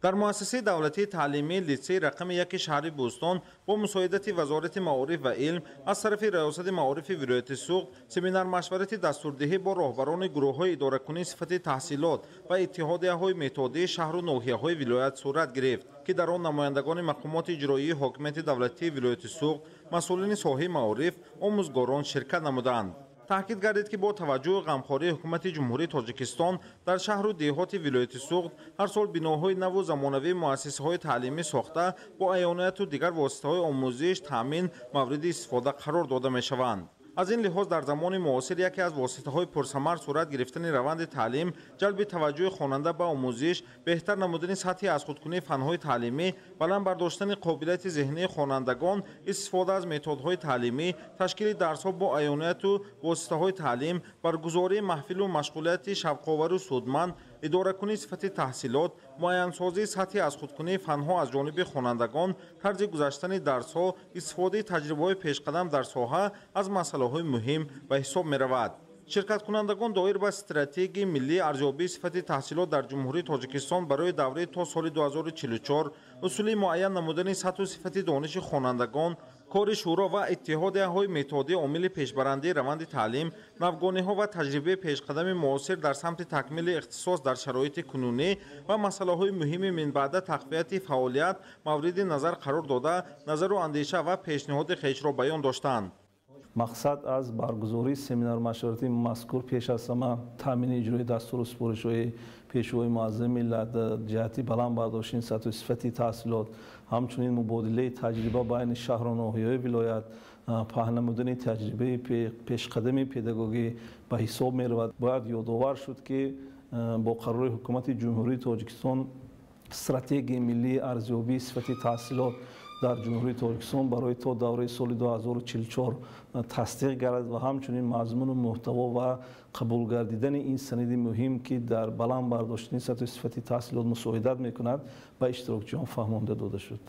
Дар муассисаи давлатии таълимии литсейи рақами 1 шаҳри Бӯстон бо мусоидати Вазорати маориф ва илм аз тарафи Раёсати маорифи вилояти Суғд семинар-машварати дастурдиҳӣ бо роҳбарони гурӯҳҳои идоракунии сифати таҳсилот ва иттиҳодияҳои методии шаҳру ноҳияҳои вилоят сурат гирифт, ки дар он намояндагони мақомоти иҷроии ҳокимияти давлатии вилояти Суғд, масъулини соҳаи маориф, омӯзгорон ширкат намуданд. Таъкид гардид, ки бо таваҷҷӯҳи ғамхории ҳукумати Ҷумҳурии Тоҷикистон дар шаҳру деҳоти вилояти Суғд ҳар сол биноҳои наву замонавии муассисаҳои таълимӣ сохта бо аёнияту дигар воситаҳои омӯзиш таъмин мавриди истифода қарор дода мешаванд. Аз ин лиҳоз дар замони муосир яке аз воситаҳои пурсамар сурат гирифтани раванди таълим, ҷалби таваҷҷӯҳи хонанда ба омӯзиш, беҳтар намудани сатҳи аз худкунии фанҳои таълимӣ, баланд бардоштани қобилияти зеҳнии хонандагон, истифода аз методҳои таълимӣ, ташкили дарсҳо бо аёнияту воситаҳои таълим, баргузории маҳфилу машғулияти шавқовару судманд, идоракунии сифати таҳсилот, муайянсозии сатҳи аз худкунии фанҳо аз ҷониби хонандагон, тарзи гузаштани дарсҳо, истифодаи таҷрибаҳои пешқадам дар соҳа аз масъалаҳои муҳим ба ҳисоб меравад. Ширкаткунандагон доир ба стратегияи миллии арзёбии сифати таҳсилот дар Ҷумҳурии Тоҷикистон барои давраи то соли 2044, усули муайян намудани сатҳу сифати дониши хонандагон, кори шӯро ва иттиҳодияҳои методӣ омили пешбарандии раванди таълим, навгониҳо ва таҷрибаи пешқадами муосир дар самти такмили ихтисос дар шароити кунунӣ ва масъалаҳои муҳими минбаъда тақвияти фаъолият мавриди назар қарор дода, назару андеша ва пешниҳоди хешро баён доштанд. Мақсад аз баргузории семинар-машваратии мазкур пеш аз ҳама таъмини иҷрои дастуру супоришҳои Пешвои муаззами миллат ҷиҳати баланд бардоштани сатҳу сифати таҳсилот, ҳамчунин мубодилаи таҷриба байни шаҳру ноҳияҳои вилоят, паҳн намудани таҷрибаи пешқадами педагогӣ ба ҳисоб меравад. Бояд ёдовар шуд, ки бо қарори Ҳукумати Ҷумҳурии Тоҷикистон стратегияи миллии арзёбии сифати таҳсилот дар Ҷумҳурии Тоҷикистон барои то давраи соли 2044 тасдиқ гардад ва ҳамчунин мазмуну муҳтаво ва қабул гардидани ин санади муҳим, ки дар баланд бардоштани сатҳу сифати таҳсилот мусоидат мекунад, ба иштирокчиён фаҳмонда дода шуд.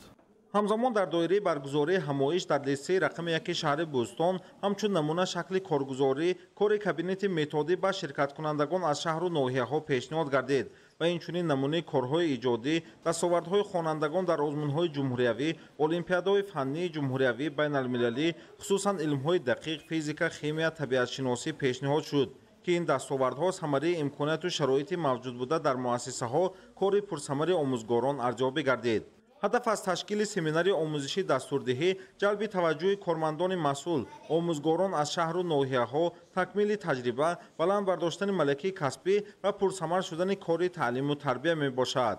Ҳамзамон дар доираи баргузории ҳамоиш дар литсейи рақами 1 шаҳри Бӯстон ҳамчун намуна шакли коргузорӣ кори кабинети методӣ ба ширкаткунандагон аз шаҳру ноҳияҳо пешниҳод гардид ва инчунин намунаи корҳои иҷодӣ, дастовардҳои хонандагон дар озмунҳои ҷумҳуриявӣ, олимпиадаҳои фаннии ҷумҳуриявӣ, байналмилалӣ, хусусан илмҳои дақиқ, физика, химия, табиатшиносӣ пешниҳод шуд, ки ин дастовардҳо самараи имконияту шароити мавҷудбуда дар муассисаҳо, кори пурсамари омӯзгорон арзёбӣ гардид. Ҳадаф аз ташкили семинари омӯзишӣ дастурдиҳӣ, ҷалби таваҷҷӯҳи кормандони масъул, омӯзгорон аз шаҳру ноҳияҳо, такмили таҷриба, баланд бардоштани малакаи касбӣ ва пурсамар шудани кори таълиму тарбия мебошад.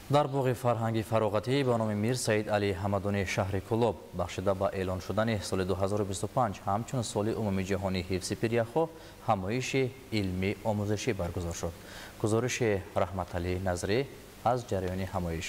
Дар боғи фарҳанги фароғатӣ ба номи Мир Саид Али Ҳамадони шаҳри Кӯлоб бахшида ба эълон шудани соли 2025 ҳамчун соли умумиҷаҳонии ҳифзи пиряхҳо ҳамоиши илмӣ омӯзишӣ баргузор шуд. Гузориши Раҳматалӣ Назрӣ аз ҷараёни ҳамоиш.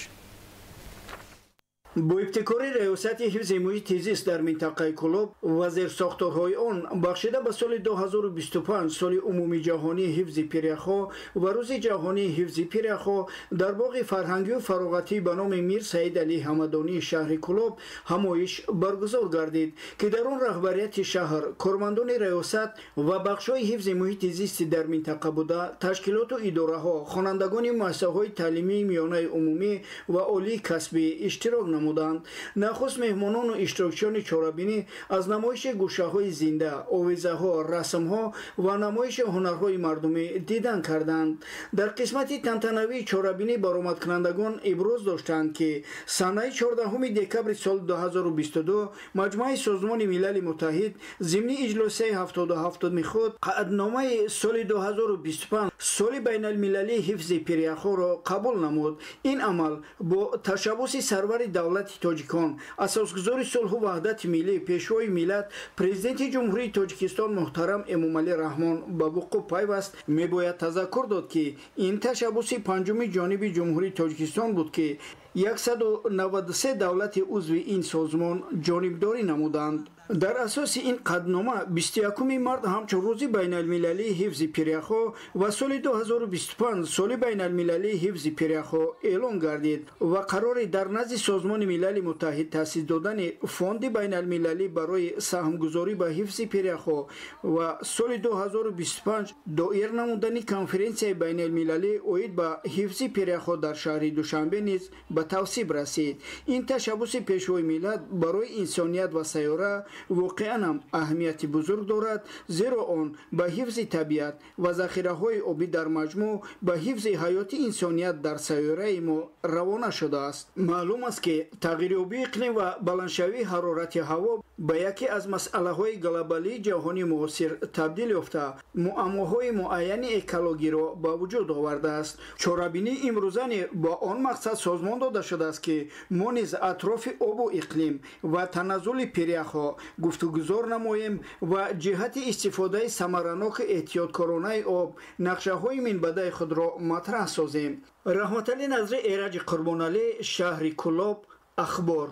Бо ибтикори раёсати ҳифзи муҳити зист дар минтақаи Кӯлоб ва зерсохторҳои он бахшида ба соли 2025 соли умумиҷаҳонии ҳифзи пиряхҳо ва рӯзи ҷаҳонии ҳифзи пиряхҳо дар боғи фарҳангию фароғатӣ ба номи Мир Саид Али Ҳамадонии шаҳри Кӯлоб ҳамоиш баргузор гардид, ки дар он раҳбарияти шаҳр, кормандони раёсат ва бахшҳои ҳифзи муҳити зисти дар минтақа буда, ташкилоту идораҳо, хонандагони муассисаҳои таълимии миёнаи умумӣ ва олии касбӣ иштирок намуданд. Нахуст меҳмонону иштирокчиёни чорабинӣ аз намоиши гӯшаҳои зинда, овезаҳо, расмҳо ва намоиши ҳунарҳои мардумӣ дидан карданд. Дар қисмати тантанавии чорабинӣ баромадкунандагон иброз доштанд, ки санаи 14 декабри соли 2022 маҷмӯаи Созмони Милали Муттаҳид зимни иҷлосияи 77-ми худ қаъдномаи соли 2025 соли байналмилалии ҳифзи пиряхҳоро қабул намуд. Ин амал бо ташаббуси сарвари давлати тоҷикон, асосгузори сулҳу ваҳдати миллӣ, пешвои миллат, президенти Ҷумҳурии Тоҷикистон муҳтарам Эмомалӣ Раҳмон ба вуқӯъ пайваст. Мебояд тазаккур дод, ки ин ташаббуси панҷуми ҷониби Ҷумҳурии Тоҷикистон буд, ки 193 давлати узви ин созмон ҷонибдорӣ намуданд. Дар асоси ин қаднома 21 март ҳамчун рӯзи байналмилалии ҳифзи пиряхҳо ва соли 2025 соли байналмилалии ҳифзи пиряхҳо эълон гардид ва қарори дар назди Созмони Милали Муттаҳид таъсис додани фонди байналмилалӣ барои саҳмгузорӣ ба ҳифзи пиряхҳо ва соли 2025 доир намудани конференсияи байналмилалӣ оид ба ҳифзи пиряхҳо дар шаҳри Душанбе низ ба тавсиб расид. Ин ташаббуси пешвои миллат барои инсоният ва сайёра воқеан ҳам аҳамияти бузург дорад, зеро он ба ҳифзи табиат ва захираҳои обӣ дар маҷмӯъ ба ҳифзи ҳаёти инсоният дар сайёраи мо равона шудааст. Маълум аст, ки тағйирёбии иқлим ва баландшавии ҳарорати ҳаво ба яке аз масъалаҳои глобалии ҷаҳони муосир табдил ёфта, муаммоҳои муайяни экологиро ба вуҷуд овардааст. Чорабинии имрӯзане бо он мақсад созмон дода шудааст, ки мо низ атрофи обу иқлим ва таназзули пиряхҳо гуфтугузор намоем ва ҷиҳати истифодаи самараноки эҳтиёткоронаи об нақшаҳои минбаъдаи худро матраҳ созем. Раҳматалӣ Назри, Эраҷи Қурбоналӣ, шаҳри Кӯлоб, Ахбор.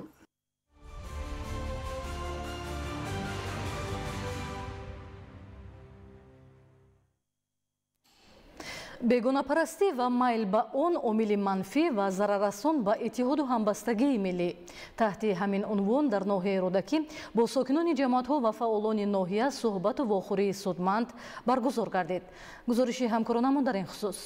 Бегонапарастӣ ва майл ба он омили манфӣ ва зараррасон ба иттиҳоду ҳамбастагии миллӣ. Таҳти ҳамин унвон дар ноҳияи Рӯдакӣ бо сокинони ҷамоатҳо ва фаъолони ноҳия суҳбату вохӯрии судманд баргузор гардид. Гузориши ҳамкоронамон дар ин хусус.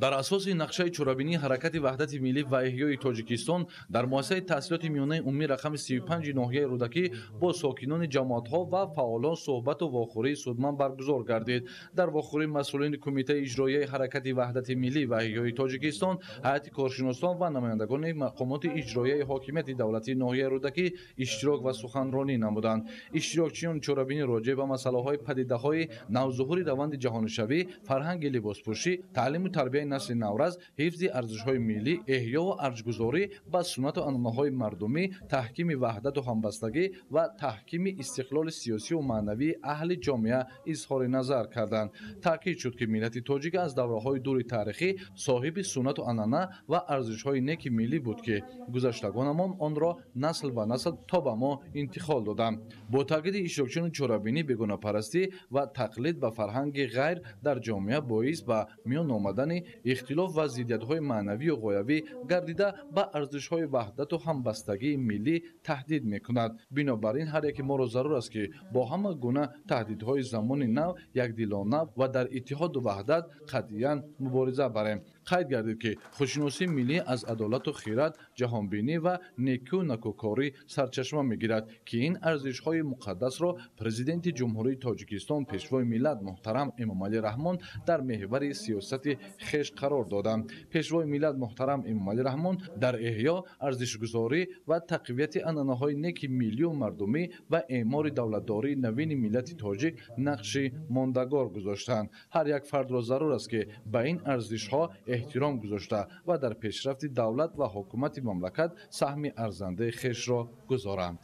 Дар асоси нақшаи чорабинии ҳаракати ваҳдати миллӣ ва эҳёи Тоҷикистон дар муассисаи таҳсилоти миёнаи умумӣ рақами 35 ноҳияи Рӯдакӣ бо сокинони ҷамоатҳо ва фаъолон суҳбату вохӯрии судманд баргузор гардид. Дар вохӯрӣ масъулини Кумитаи иҷроияи ҳаракати ваҳдати миллӣ ва эҳёи Тоҷикистон, ҳайати коршиносон ва намояндагони мақомоти иҷроияи ҳокимияти давлатии ноҳияи Рӯдакӣ иштирок ва суханронӣ намуданд. Иштирокчиёни чорабинӣ роҷеъ ба масъалаҳои падидаҳои навзуҳури раванди ҷаҳонишавӣ, фарҳанги либоспӯшӣ, таълиму тарбияи насли наврас, ҳифзи арзишҳои миллӣ, эҳё ва арҷгузорӣ ба суннату анъанаҳои мардумӣ, таҳкими ваҳдату ҳамбастагӣ ва таҳкими истиқлоли сиёсию маънавии аҳли ҷомеа изҳори назар карданд. Таъкид шуд, ки миллати тоҷик аз давраҳои дури таърихӣ соҳиби суннату анъана ва арзишҳои неки миллӣ буд, ки гузаштагонамон онро насл ба насл то ба мо интиқол доданд. Бо таъкиди иштирокчиёни чорабинӣ, бегонапарастӣ ва тақлид ба фарҳанги ғайр дар ҷомеа боис ба миён омадани ихтилоф ва зиддиятҳои маънавию ғоявӣ гардида ба арзишҳои ваҳдату ҳамбастагии миллӣ таҳдид мекунад. Бинобар ин ҳар яке моро зарур аст, ки бо ҳама гуна таҳдидҳои замони нав якдилона ва дар иттиҳоду ваҳдат қатъиян мубориза барем. Қайд гардид, ки худшиносии миллӣ аз адолату хират, ҷаҳонбинӣ ва некӯ накӯкорӣ сарчашма мегирад, ки ин арзишҳои муқаддасро президенти Ҷумҳурии Тоҷикистон, пешвои миллат муҳтарам Эмомалӣ Раҳмон дар меҳвари сиёсати хеш қарор доданд. Пешвои миллат муҳтарам Эмомалӣ Раҳмон дар эҳё, арзишгузорӣ ва тақвияти анъанаҳои неки миллию мардумӣ ва эъмори давлатдории навини миллати тоҷик нақши мондагор гузоштанд. Ҳар як фардро зарур аст, ки ба ин арзишҳо эҳтиром гузошта ва дар пешрафти давлат ва ҳукумати мамлакат саҳми арзандаи хешро гузоранд.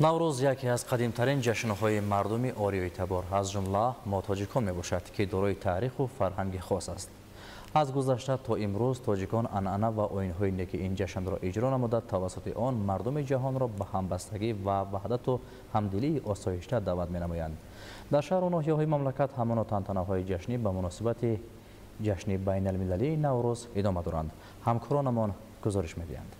Наврӯз яке аз қадимтарин ҷашнҳои мардуми ориёитабор, аз ҷумла мо тоҷикон мебошад, ки дорои таъриху фарҳанги хос аст. Аз гузашта то имрӯз тоҷикон анъана ва оинҳои неки ин ҷашнро иҷро намуда, тавассути он мардуми ҷаҳонро ба ҳамбастагӣ ва ваҳдату ҳамдилии осоишта даъват менамоянд. Дар шаҳру ноҳияҳои мамлакат ҳамоно тантанаҳои ҷашнӣ ба муносибати ҷашни байналмилалии Наврӯз идома доранд. Ҳамкоронамон гузориш медиҳанд.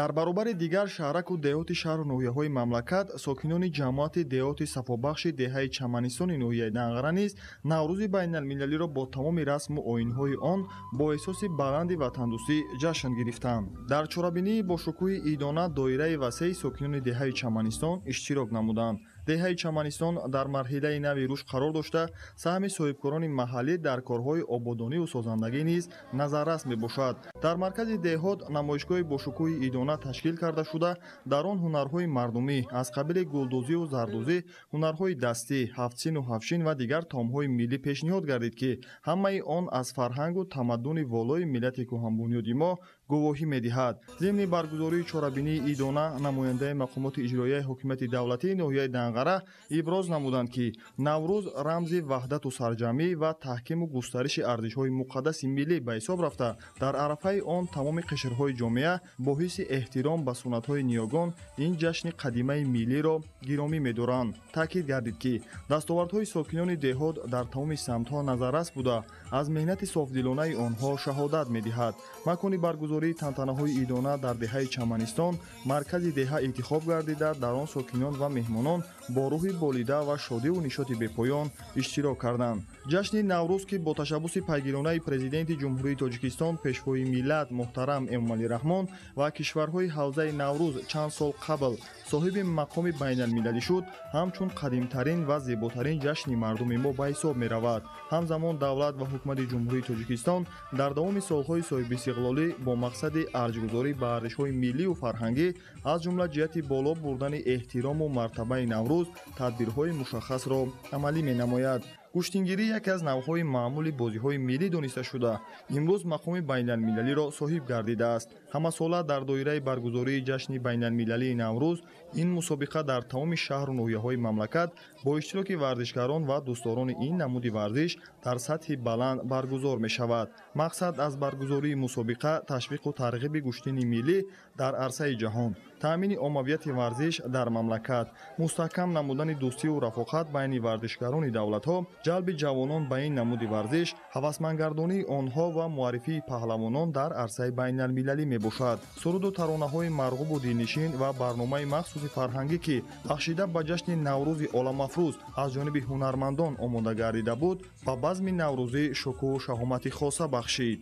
Дар баробари дигар шаҳраку деҳоти шаҳру ноҳияҳои мамлакат, сокинони ҷамоати деҳоти Сафобахши деҳаи Чаманистони ноҳияи Данғара низ Наврӯзи байналмилалиро бо тамоми расму оинҳои он бо эҳсоси баланди ватандӯстӣ ҷашн гирифтанд. Дар чорабинии бошукӯҳи идона доираи васеи сокинони деҳаи Чаманистон иштирок намуданд. Деҳаи Чаманистон дар марҳилаи нави рушд қарор дошта, саҳми соҳибкорони маҳаллӣ дар корҳои ободониву созандагӣ низ назаррас мебошад. Дар маркази деҳот намоишгоҳи бошукӯҳи идона ташкил карда шуда, дар он ҳунарҳои мардумӣ аз қабили гулдӯзиву зардӯзӣ, ҳунарҳои дастӣ, ҳафтсину ҳафшин ва дигар таомҳои миллӣ пешниҳод гардид, ки ҳамаи он аз фарҳангу тамаддуни волои миллати кӯҳанбунёди мо гувоҳӣ медиҳад. Зимни баргузории чорабинии идона намояндаи мақомоти иҷроияи ҳокимияти давлатии ноҳияи Данғара иброз намуданд, ки Наврӯз рамзи ваҳдату сарҷамӣ ва таҳкиму густариши арзишҳои муқаддаси миллӣ ба ҳисоб рафта, дар арафаи он тамоми қишрҳои ҷомеа бо ҳисси эҳтиром ба суннатҳои ниёгон ин ҷашни қадимаи миллиро гиромӣ медоранд. Таъкид гардид, ки дастовардҳои сокинони деҳот дар тамоми самтҳо назаррас буда, аз меҳнати софдилонаи онҳо шаҳодат медиҳад. Макони баргузории тантанаҳои идона дар деҳаи Чаманистон маркази деҳа интихоб гардида, дар он сокинон ва меҳмонон бо рӯҳи болида ва шодиву нишоти бепоён иштирок карданд. Ҷашни Наврӯз, ки бо ташаббуси пайгиронаи Президенти Ҷумҳурии Тоҷикистон, Пешвои миллат муҳтарам Эмомалӣ Раҳмон ва кишварҳои ҳавзаи Наврӯз чанд сол қабл соҳиби мақоми байналмилалӣ шуд, ҳамчун қадимтарин ва зеботарин ҷашни мардуми мо ба ҳисоб меравад. Ҳамзамон давлат ва ҳукумати Ҷумҳурии Тоҷикистон дар давоми солҳои соҳибистиқлолӣ бо мақсади арҷгузорӣ ба арзишҳои миллию фарҳангӣ, аз ҷумла ҷиҳати боло бурдани эҳтирому мартабаи Наврӯз, тадбирҳои мушаххасро амалӣ менамояд. Гӯштингирӣ яке аз навъҳои маъмули бозиҳои миллӣ дониста шуда, имрӯз мақоми байналмилалиро соҳиб гардидааст. Ҳамасола дар доираи баргузории ҷашни байналмилалии Наврӯз ин мусобиқа дар тамоми шаҳру ноҳияҳои мамлакат бо иштироки варзишгарон ва дӯстдорони ин намуди варзиш дар сатҳи баланд баргузор мешавад. Мақсад аз баргузории мусобиқа ташвиқу тарғиби гӯштини миллӣ дар арсаи ҷаҳон, таъмини оммавияти варзиш дар мамлакат, мустаҳкам намудани дӯстиву рафоқат байни варзишгарони давлатҳо, ҷалби ҷавонон ба ин намуди варзиш, ҳавасмандгардонии онҳо ва муаррифии паҳлавонон дар арсаи байналмилалӣ мебошад. Суруду таронаҳои марғубу дилнишин ва барномаи махсуси фарҳангӣ, ки бахшида ба ҷашни Наврӯзи оламафрӯз аз ҷониби ҳунармандон омода гардида буд, ба базми наврӯзӣ шукӯҳу шаҳомати хоса бахшид.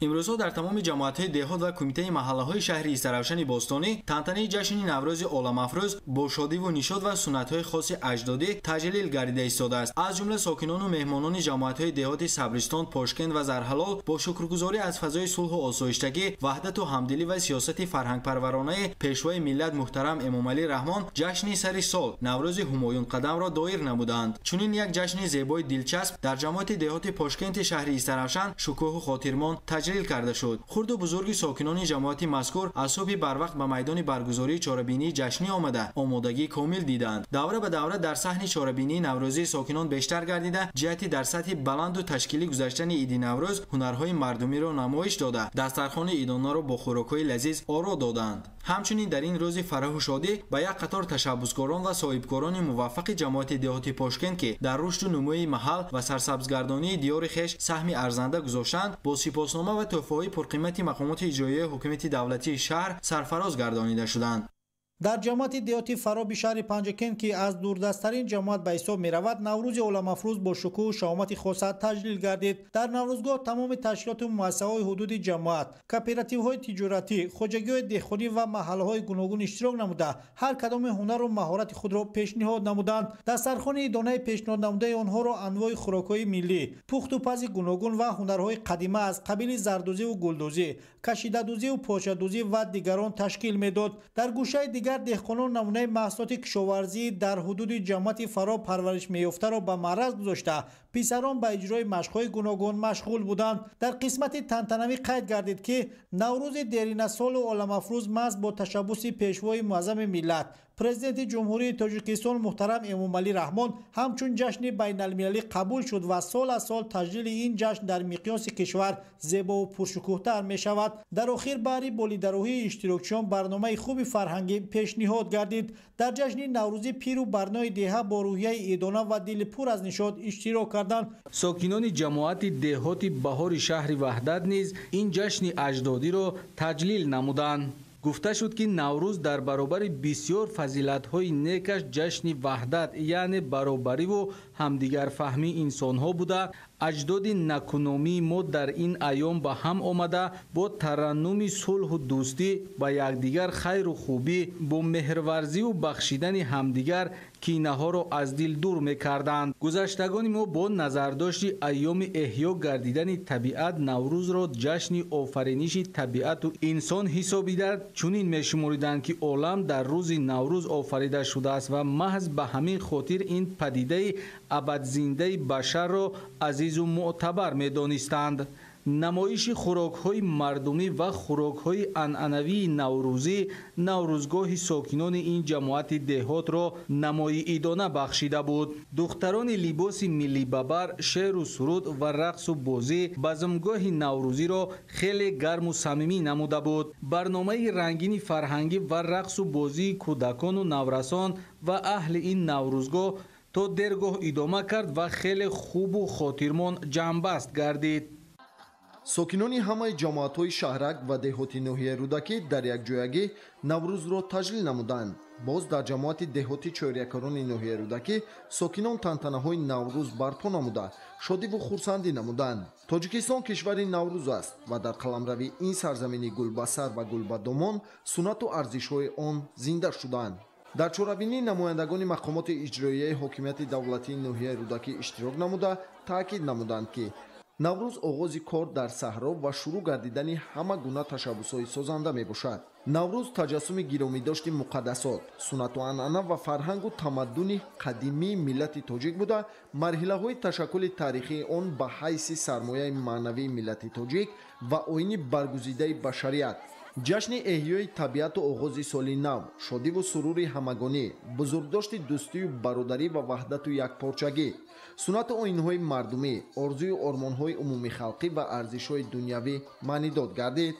Имрӯзҳо дар тамоми ҷамоатҳои деҳот ва кумитаи маҳаллаҳои шаҳри Истаравшани бостонӣ тантанаи ҷашни Наврӯзи оламафрӯз бо шодиву нишод ва суннатҳои хоси аҷдодӣ таҷлил гардида истодааст. Аз ҷумла сокинону меҳмонони ҷамоатҳои деҳоти Сабристон, Пошкент ва Зарҳалол бо шукргузорӣ аз фазои сулҳу осоиштагӣ, ваҳдату ҳамдилӣ ва сиёсати фарҳангпарваронаи Пешвои миллат муҳтарам Эмомалӣ Раҳмон ҷашни сари сол Наврӯзи ҳумоюнқадамро доир намуданд. Чунин як ҷашни зебои дилчасп дар ҷамоати деҳоти Пошкенти шаҳри Истаравшан шукӯҳу хотирмон таҷлил карда шуд. Хурду бузурги сокинони ҷамоати мазкур аз субҳи барвақт ба майдони баргузории чорабинии ҷашнӣ омада, омодагии комил диданд. Давра ба давра дар саҳни чорабинии наврӯзии сокинон бештар гардида, ҷиҳати дар сатҳи баланду ташкилӣ гузаштани иди Наврӯз ҳунарҳои мардумиро намоиш дода, дастархони идонаро бо хӯрокҳои лазиз оро доданд. Ҳамчунин дар ин рӯзи фараҳу шодӣ ба як қатор ташаббускорон ва соҳибкорони муваффақи ҷамоати деҳоти Пошкент, ки дар рушду нумӯи маҳал ва сарсабзгардонии диёри хеш саҳми арзанда гузоштанд, бо сипоснома ва тӯҳфаҳои пурқимати мақомоти иҷроияи ҳукумати давлатии шаҳр сарфароз гардонида шуданд. Дар ҷамоати деҳоти Фароби шаҳри Панҷакент, ки аз дурдасттарин ҷамоат ба ҳисоб меравад, Наврӯзи оламафрӯз бо шукӯҳу шаҳомати хоса таҷлил гардид. Дар наврӯзгоҳ тамоми ташкилоту муассисаҳои ҳудуди ҷамоат, кооперативҳои тиҷоратӣ, хоҷагиҳои деҳқонӣ ва маҳаллаҳои гуногун иштирок намуда, ҳар кадоми ҳунару маҳорати худро пешниҳод намуданд. Дастархони идонаи пешниҳод намудаи онҳоро анвои хӯрокҳои миллӣ, пухту пази гуногун ва ҳунарҳои қадима аз қабили зардӯзиву гулдӯзӣ, кашидадӯзиву почадӯзӣ ва дигарон ташкил медод. Дар гӯшаи дигар деҳқонон намунаи маҳсулоти кишоварзӣ дар ҳудуди ҷамоати Фароб парвариш меёфтаро ба маъраз гузошта, писарон ба иҷрои машқҳои гуногун машғул буданд. Дар қисмати тантанавӣ қайд гардид, ки Наврӯзи деринасолу оламафрӯз маҳз бо ташаббуси Пешвои муаззами миллат, Президенти Ҷумҳурии Тоҷикистон муҳтарам Эмомалӣ Раҳмон ҳамчун ҷашни байналмилалӣ қабул шуд ва сол аз сол таҷлили ин ҷашн дар миқёси кишвар зебову пуршукӯҳтар мешавад. Дар охир баҳри болидарӯҳии иштирокчиён барномаи хуби фарҳангӣ пешниҳод гардид. Дар ҷашни наврӯзӣ пиру барнои деҳа бо рӯҳияи идона ва дили пур аз нишот иштирок карданд. Сокинони ҷамоати деҳоти Баҳори шаҳри Ваҳдат низ ин ҷашни аҷдодиро таҷлил намуданд. Гуфта шуд, ки Наврӯз дар баробари бисёр фазилатҳои некаш ҷашни ваҳдат, яъне баробариву ҳамдигарфаҳмии инсонҳо буда, аҷдоди накуномии мо дар ин айём ба ҳам омада, бо тараннуми сулҳу дӯстӣ, ба якдигар хайру хубӣ, бо меҳрварзиву бахшидани ҳамдигар кинаҳоро аз дил дур мекарданд. Гузаштагони мо бо назардошти айёми эҳё гардидани табиат Наврӯзро ҷашни офариниши табиату инсон ҳисобида, чунин мешумориданд, ки олам дар рӯзи Наврӯз офарида шудааст ва маҳз ба ҳамин хотир ин падидаи абадзиндаи башарро азизу мӯътабар медонистанд. Намоиши хӯрокҳои мардумӣ ва хӯрокҳои анъанавии наврӯзӣ наврӯзгоҳи сокинони ин ҷамоати деҳотро намои идона бахшида буд. Духтарони либоси миллибабар, шеъру суруд ва рақсу бозӣ базмгоҳи наврӯзиро хеле гарму самимӣ намуда буд. Барномаи рангини фарҳангӣ ва рақсу бозии кӯдакону наврасон ва аҳли ин наврӯзгоҳ то дергоҳ идома кард ва хеле хубу хотирмон ҷамъбаст гардид. Сокинони ҳамаи ҷамоатҳои шаҳрак ва деҳоти ноҳияи Рӯдакӣ дар якҷоягӣ Наврӯзро таҷлил намуданд. Боз дар ҷамоати деҳоти Чорякарони ноҳияи Рӯдакӣ сокинон тантанаҳои Наврӯз барпо намуда, шодиву хурсандӣ намуданд. Тоҷикистон кишвари Наврӯз аст ва дар қаламрави ин сарзамини гулбасар ва гулбадомон суннату арзишҳои он зинда шуданд. Дар чорабинӣ намояндагони мақомоти иҷроияи ҳокимияти давлатии ноҳияи Рӯдакӣ иштирок намуда, таъкид намуданд, ки Наврӯз оғози кор дар саҳро ва шурӯъ гардидани ҳама гуна ташаббусҳои созанда мебошад. Наврӯз таҷассуми гиромидошти муқаддасот, суннату анъана ва фарҳангу тамаддуни қадимии миллати тоҷик буда, марҳилаҳои ташаккули таърихии он ба ҳайси сармояи маънавии миллати тоҷик ва оини баргузидаи башарият, ҷашни эҳёи табиату оғози соли нав, шодиву сурури ҳамагонӣ, бузургдошти дӯстию бародарӣ ва ваҳдату якпорчагӣ, суннату оинҳои мардумӣ, орзую ормонҳои умумихалқӣ ва арзишҳои дунявӣ маънидод гардид.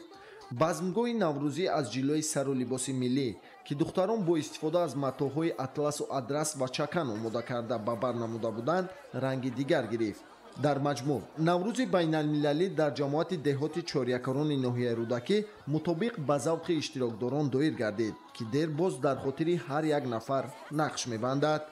Базмгоҳи наврӯзӣ аз ҷилои сару либоси миллӣ, ки духтарон бо истифода аз матоъҳои атласу адрас ва чакан омода карда ба бар намуда буданд, ранги дигар гирифт. Дар маҷмӯъ Наврӯзи байналмилалӣ дар ҷамоати деҳоти Чорякарони ноҳияи Рӯдакӣ мутобиқ ба завқи иштирокдорон доир гардид, ки дер боз дар хотири ҳар як нафар нақш мебандад.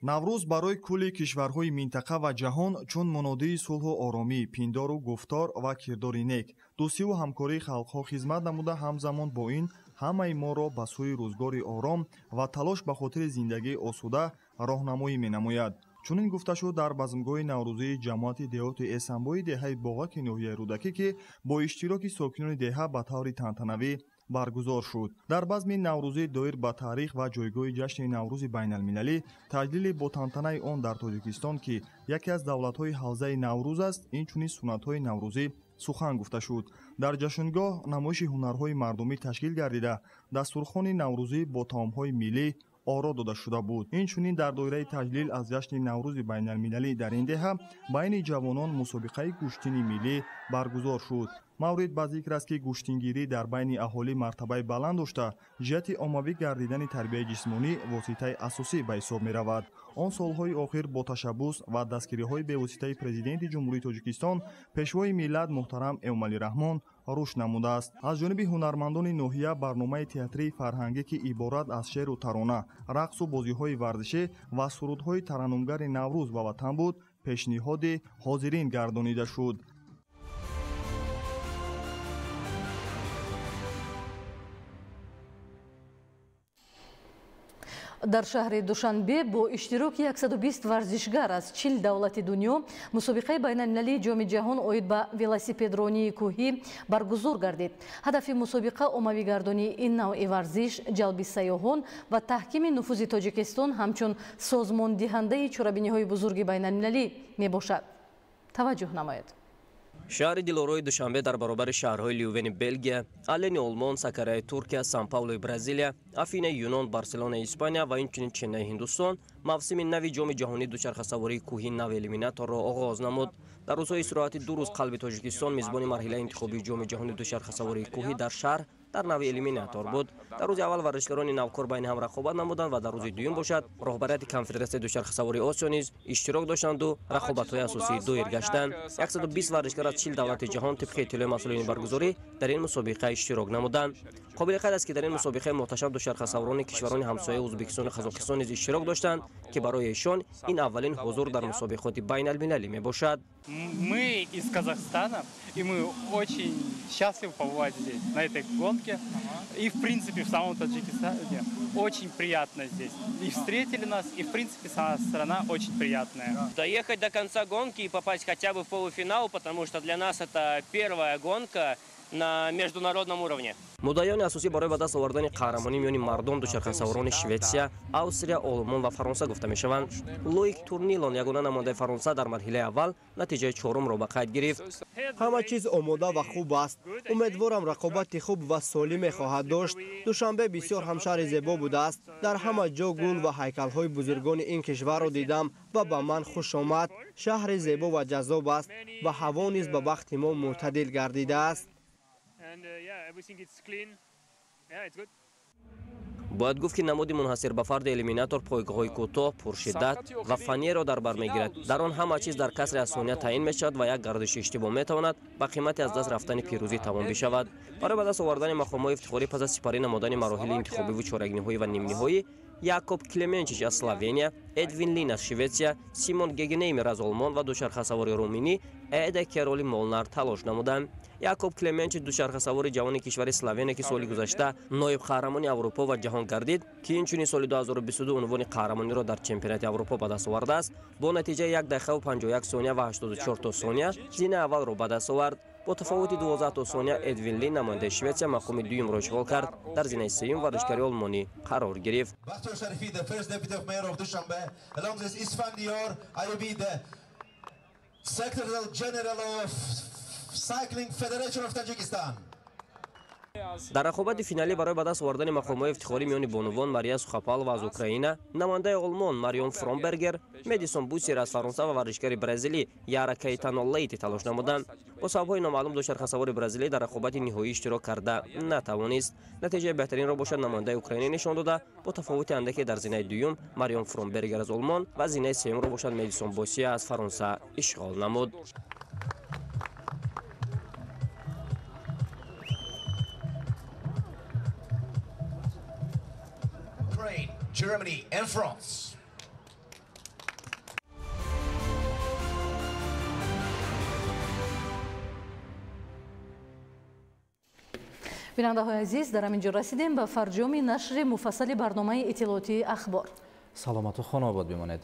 Наврӯз барои кулли кишварҳои минтақа ва ҷаҳон чун мунодии сулҳу оромӣ, пиндору гуфтор ва кирдори нек, дӯстиву ҳамкории халқҳо хизмат намуда, ҳамзамон бо ин ҳамаи моро ба сӯи рӯзгори ором ва талош ба хотири зиндагии осуда роҳнамоӣ менамояд. Чунин гуфта шуд дар базмгоҳи наврӯзии ҷамоати деҳоти Эсанбои деҳаи Боғаки ноҳияи Рӯдакӣ, ки бо иштироки сокинони деҳа ба таври тантанавӣ баргузор шуд. Дар базми наврӯзӣ доир ба таърих ва ҷойгоҳи ҷашни Наврӯзи байналмилалӣ, таҷлили бо тантанаи он дар Тоҷикистон, ки яке аз давлатҳои ҳавзаи Наврӯз аст, инчунин суннатҳои наврӯзӣ сухан гуфта шуд. Дар ҷашнгоҳ намоиши ҳунарҳои мардумӣ ташкил гардида, дастурхони наврӯзӣ бо таомҳои миллӣ оро дода шуда буд. Инчунин дар доираи таҷлил аз ҷашни Наврӯзи байналмилалӣ дар ин деҳа байни ҷавонон мусобиқаи гӯштини миллӣ баргузор шуд. Маврид ба зикр аст, ки гӯштингирӣ дар байни аҳолӣ мартабаи баланд дошта, ҷиҳати оммавӣ гардидани тарбияи ҷисмонӣ воситаи асосӣ ба ҳисоб меравад. Он солҳои охир бо ташаббус ва дастгириҳои бевоситаи Президенти Ҷумҳурии Тоҷикистон, Пешвои миллат муҳтарам Эмомалӣ Раҳмон рушд намудааст. Аз ҷониби ҳунармандони ноҳия барномаи театрии фарҳангӣ, ки иборат аз шеъру тарона, рақсу бозиҳои варзишӣ ва сурудҳои тараннумгари Наврӯз ба ватан буд, пешниҳоди ҳозирин гардонида шуд. Дар шаҳри Душанбе бо иштироки 120 варзишгар аз 40 давлати дунё мусобиқаи байналмилалии Ҷоми ҷаҳон оид ба велосипедронии кӯҳӣ баргузор гардид. Ҳадафи мусобиқа оммавигардонии ин навъи варзиш, ҷалби сайёҳон ва таҳкими нуфузи Тоҷикистон ҳамчун созмондиҳандаи чорабиниҳои бузурги байналмилалӣ мебошад. Таваҷҷӯҳ намоед. Шаҳри Дилорои Душанбе дар баробари шаҳрҳои Лювени Белгия, Алени Олмон, Сакарияи Туркия, Сан-Паулои Бразилия, Афинаи Юнон, Барселонаи Испания ва инчунин Ченнаи Ҳиндустон мавсими нави Ҷоми ҷаҳонии дучархасавории кӯҳӣ нави элиминаторро оғоз намуд. Дар рӯзҳои истироҳати ду рӯз қалби Тоҷикистон мизбони марҳилаи интихобии Ҷоми ҷаҳонии дучархасавории кӯҳӣ дар шаҳр дар нави элиминатор буд. Дар рӯзи аввал варзишгарони навкор байни ҳам рақобат намуданд ва дар рӯзи дуюм бошад роҳбарияти конфедератсияи дучархасавории Осиё низ иштирок доштанду рақобатҳои асосӣ доир гаштанд. 120 варзишгар аз 40 давлати ҷаҳон тибқи иттилои масъулини баргузорӣ дар ин мусобиқа иштирок намуданд. Қобили қайд аст, ки дар ин мусобиқаи муҳташам дучархасаворони кишварони ҳамсояи Ӯзбекистону Қазоқистон низ иштирок доштанд, ки барои эшон ин аввалин ҳузур дар мусобиқоти байналмилалӣ мебошад. Мы из Казахстана, и мы очень счастливы побывать здесь, на этой гонке. И, в принципе, в самом Таджикистане очень приятно здесь. И встретили нас, и, в принципе, сама страна очень приятная. Доехать до конца гонки и попасть хотя бы в полуфинал, потому что для нас это первая гонка на международном уровне. Муддаиёни асосӣ барои ба даст овардани қаҳрамонӣ миёни мардон дучархасаворони Шветсия, Австрия, Олмон ва Фаронса гуфта мешаванд. Лоик Турнилон, ягона намояндаи Фаронса, дар марҳилаи аввал натиҷаи чорумро ба қайд гирифт. Ҳама чиз омода ва хуб аст. Умедворам, рақобати хуб ва солиме хоҳад дошт. Душанбе бисёр ҳам шаҳри зебо будааст. Дар ҳама ҷо гул ва ҳайкалҳои бузургони ин кишварро дидам ва ба ман хуш омад. Шаҳри зебо ва ҷаззоб аст ва ҳаво низ ба бахти мо мӯътадил гардидааст. Бояд гуфт, ки намуди мунҳасир ба фарди элиминатор пойгоҳҳои кӯтоҳ, пуршиддат ва фанниеро дар бар мегирад. Дар он ҳама чиз дар касри аз сония таъин мешавад ва як гардиши иштибоҳ метавонад ба қимати аз даст рафтани пирӯзӣ тамом бишавад. Барои ба даст овардани мақомҳои ифтихорӣ пас аз сипарӣ намудани мароҳили интихобиву чоракниҳоӣ ва нимниҳоӣ, Якоб Клеменчич аз Словения, Эдвин Лин аз Шветсия, Симон Гегенеймер аз Олмон ва дучархасавори руминӣ Эда Кероли Молнар талош намуданд. Якоб Клеменчич, дучархасавори ҷавони кишвари Словения, ки соли гузашта ноиб қаҳрамони Аврупо ва ҷаҳон гардид, ки инчунин соли 2022 унвони қаҳрамониро дар чемпионати Аврупо ба даст овардааст, бо натиҷаи 1 дақиқаву 51 сония ва 84 то сония зинаи аввалро ба даст овард. Бо тафовути 12 то сония Эдвин Лин, намояндаи Шветсия, мақоми дуюмро ишғол кард. Дар зинаи сеюм варзишгари олмонӣ қарор гирифт. Дар рақобати финалӣ барои ба даст овардани мақомҳои ифтихорӣ миёни бонувон Мария Сухапалова аз Украина, намояндаи Олмон Марион Фромбергер, Медисон Бусер аз Фаронса ва варзишгари бразилӣ Яра Каэтано Лейти талош намуданд. Бо сабабҳои номаълум дучархасавори бразилӣ дар рақобати ниҳоӣ иштирок карда натавонист. Натиҷаи беҳтаринро бошад намояндаи Украина нишон дода, бо тафовути андаке дар зинаи дуюм Марион Фромбергер аз Олмон ва зинаи сеюмро бошад Медисон Босия аз Фаронса ишғол намуд. Germany and France. Бинандаҳои азиз, дар ҳамин ҷо расидем ба фарҷоми нашри муфассали барномаи иттилоотии Ахбор. Саломату хонобод бимонед.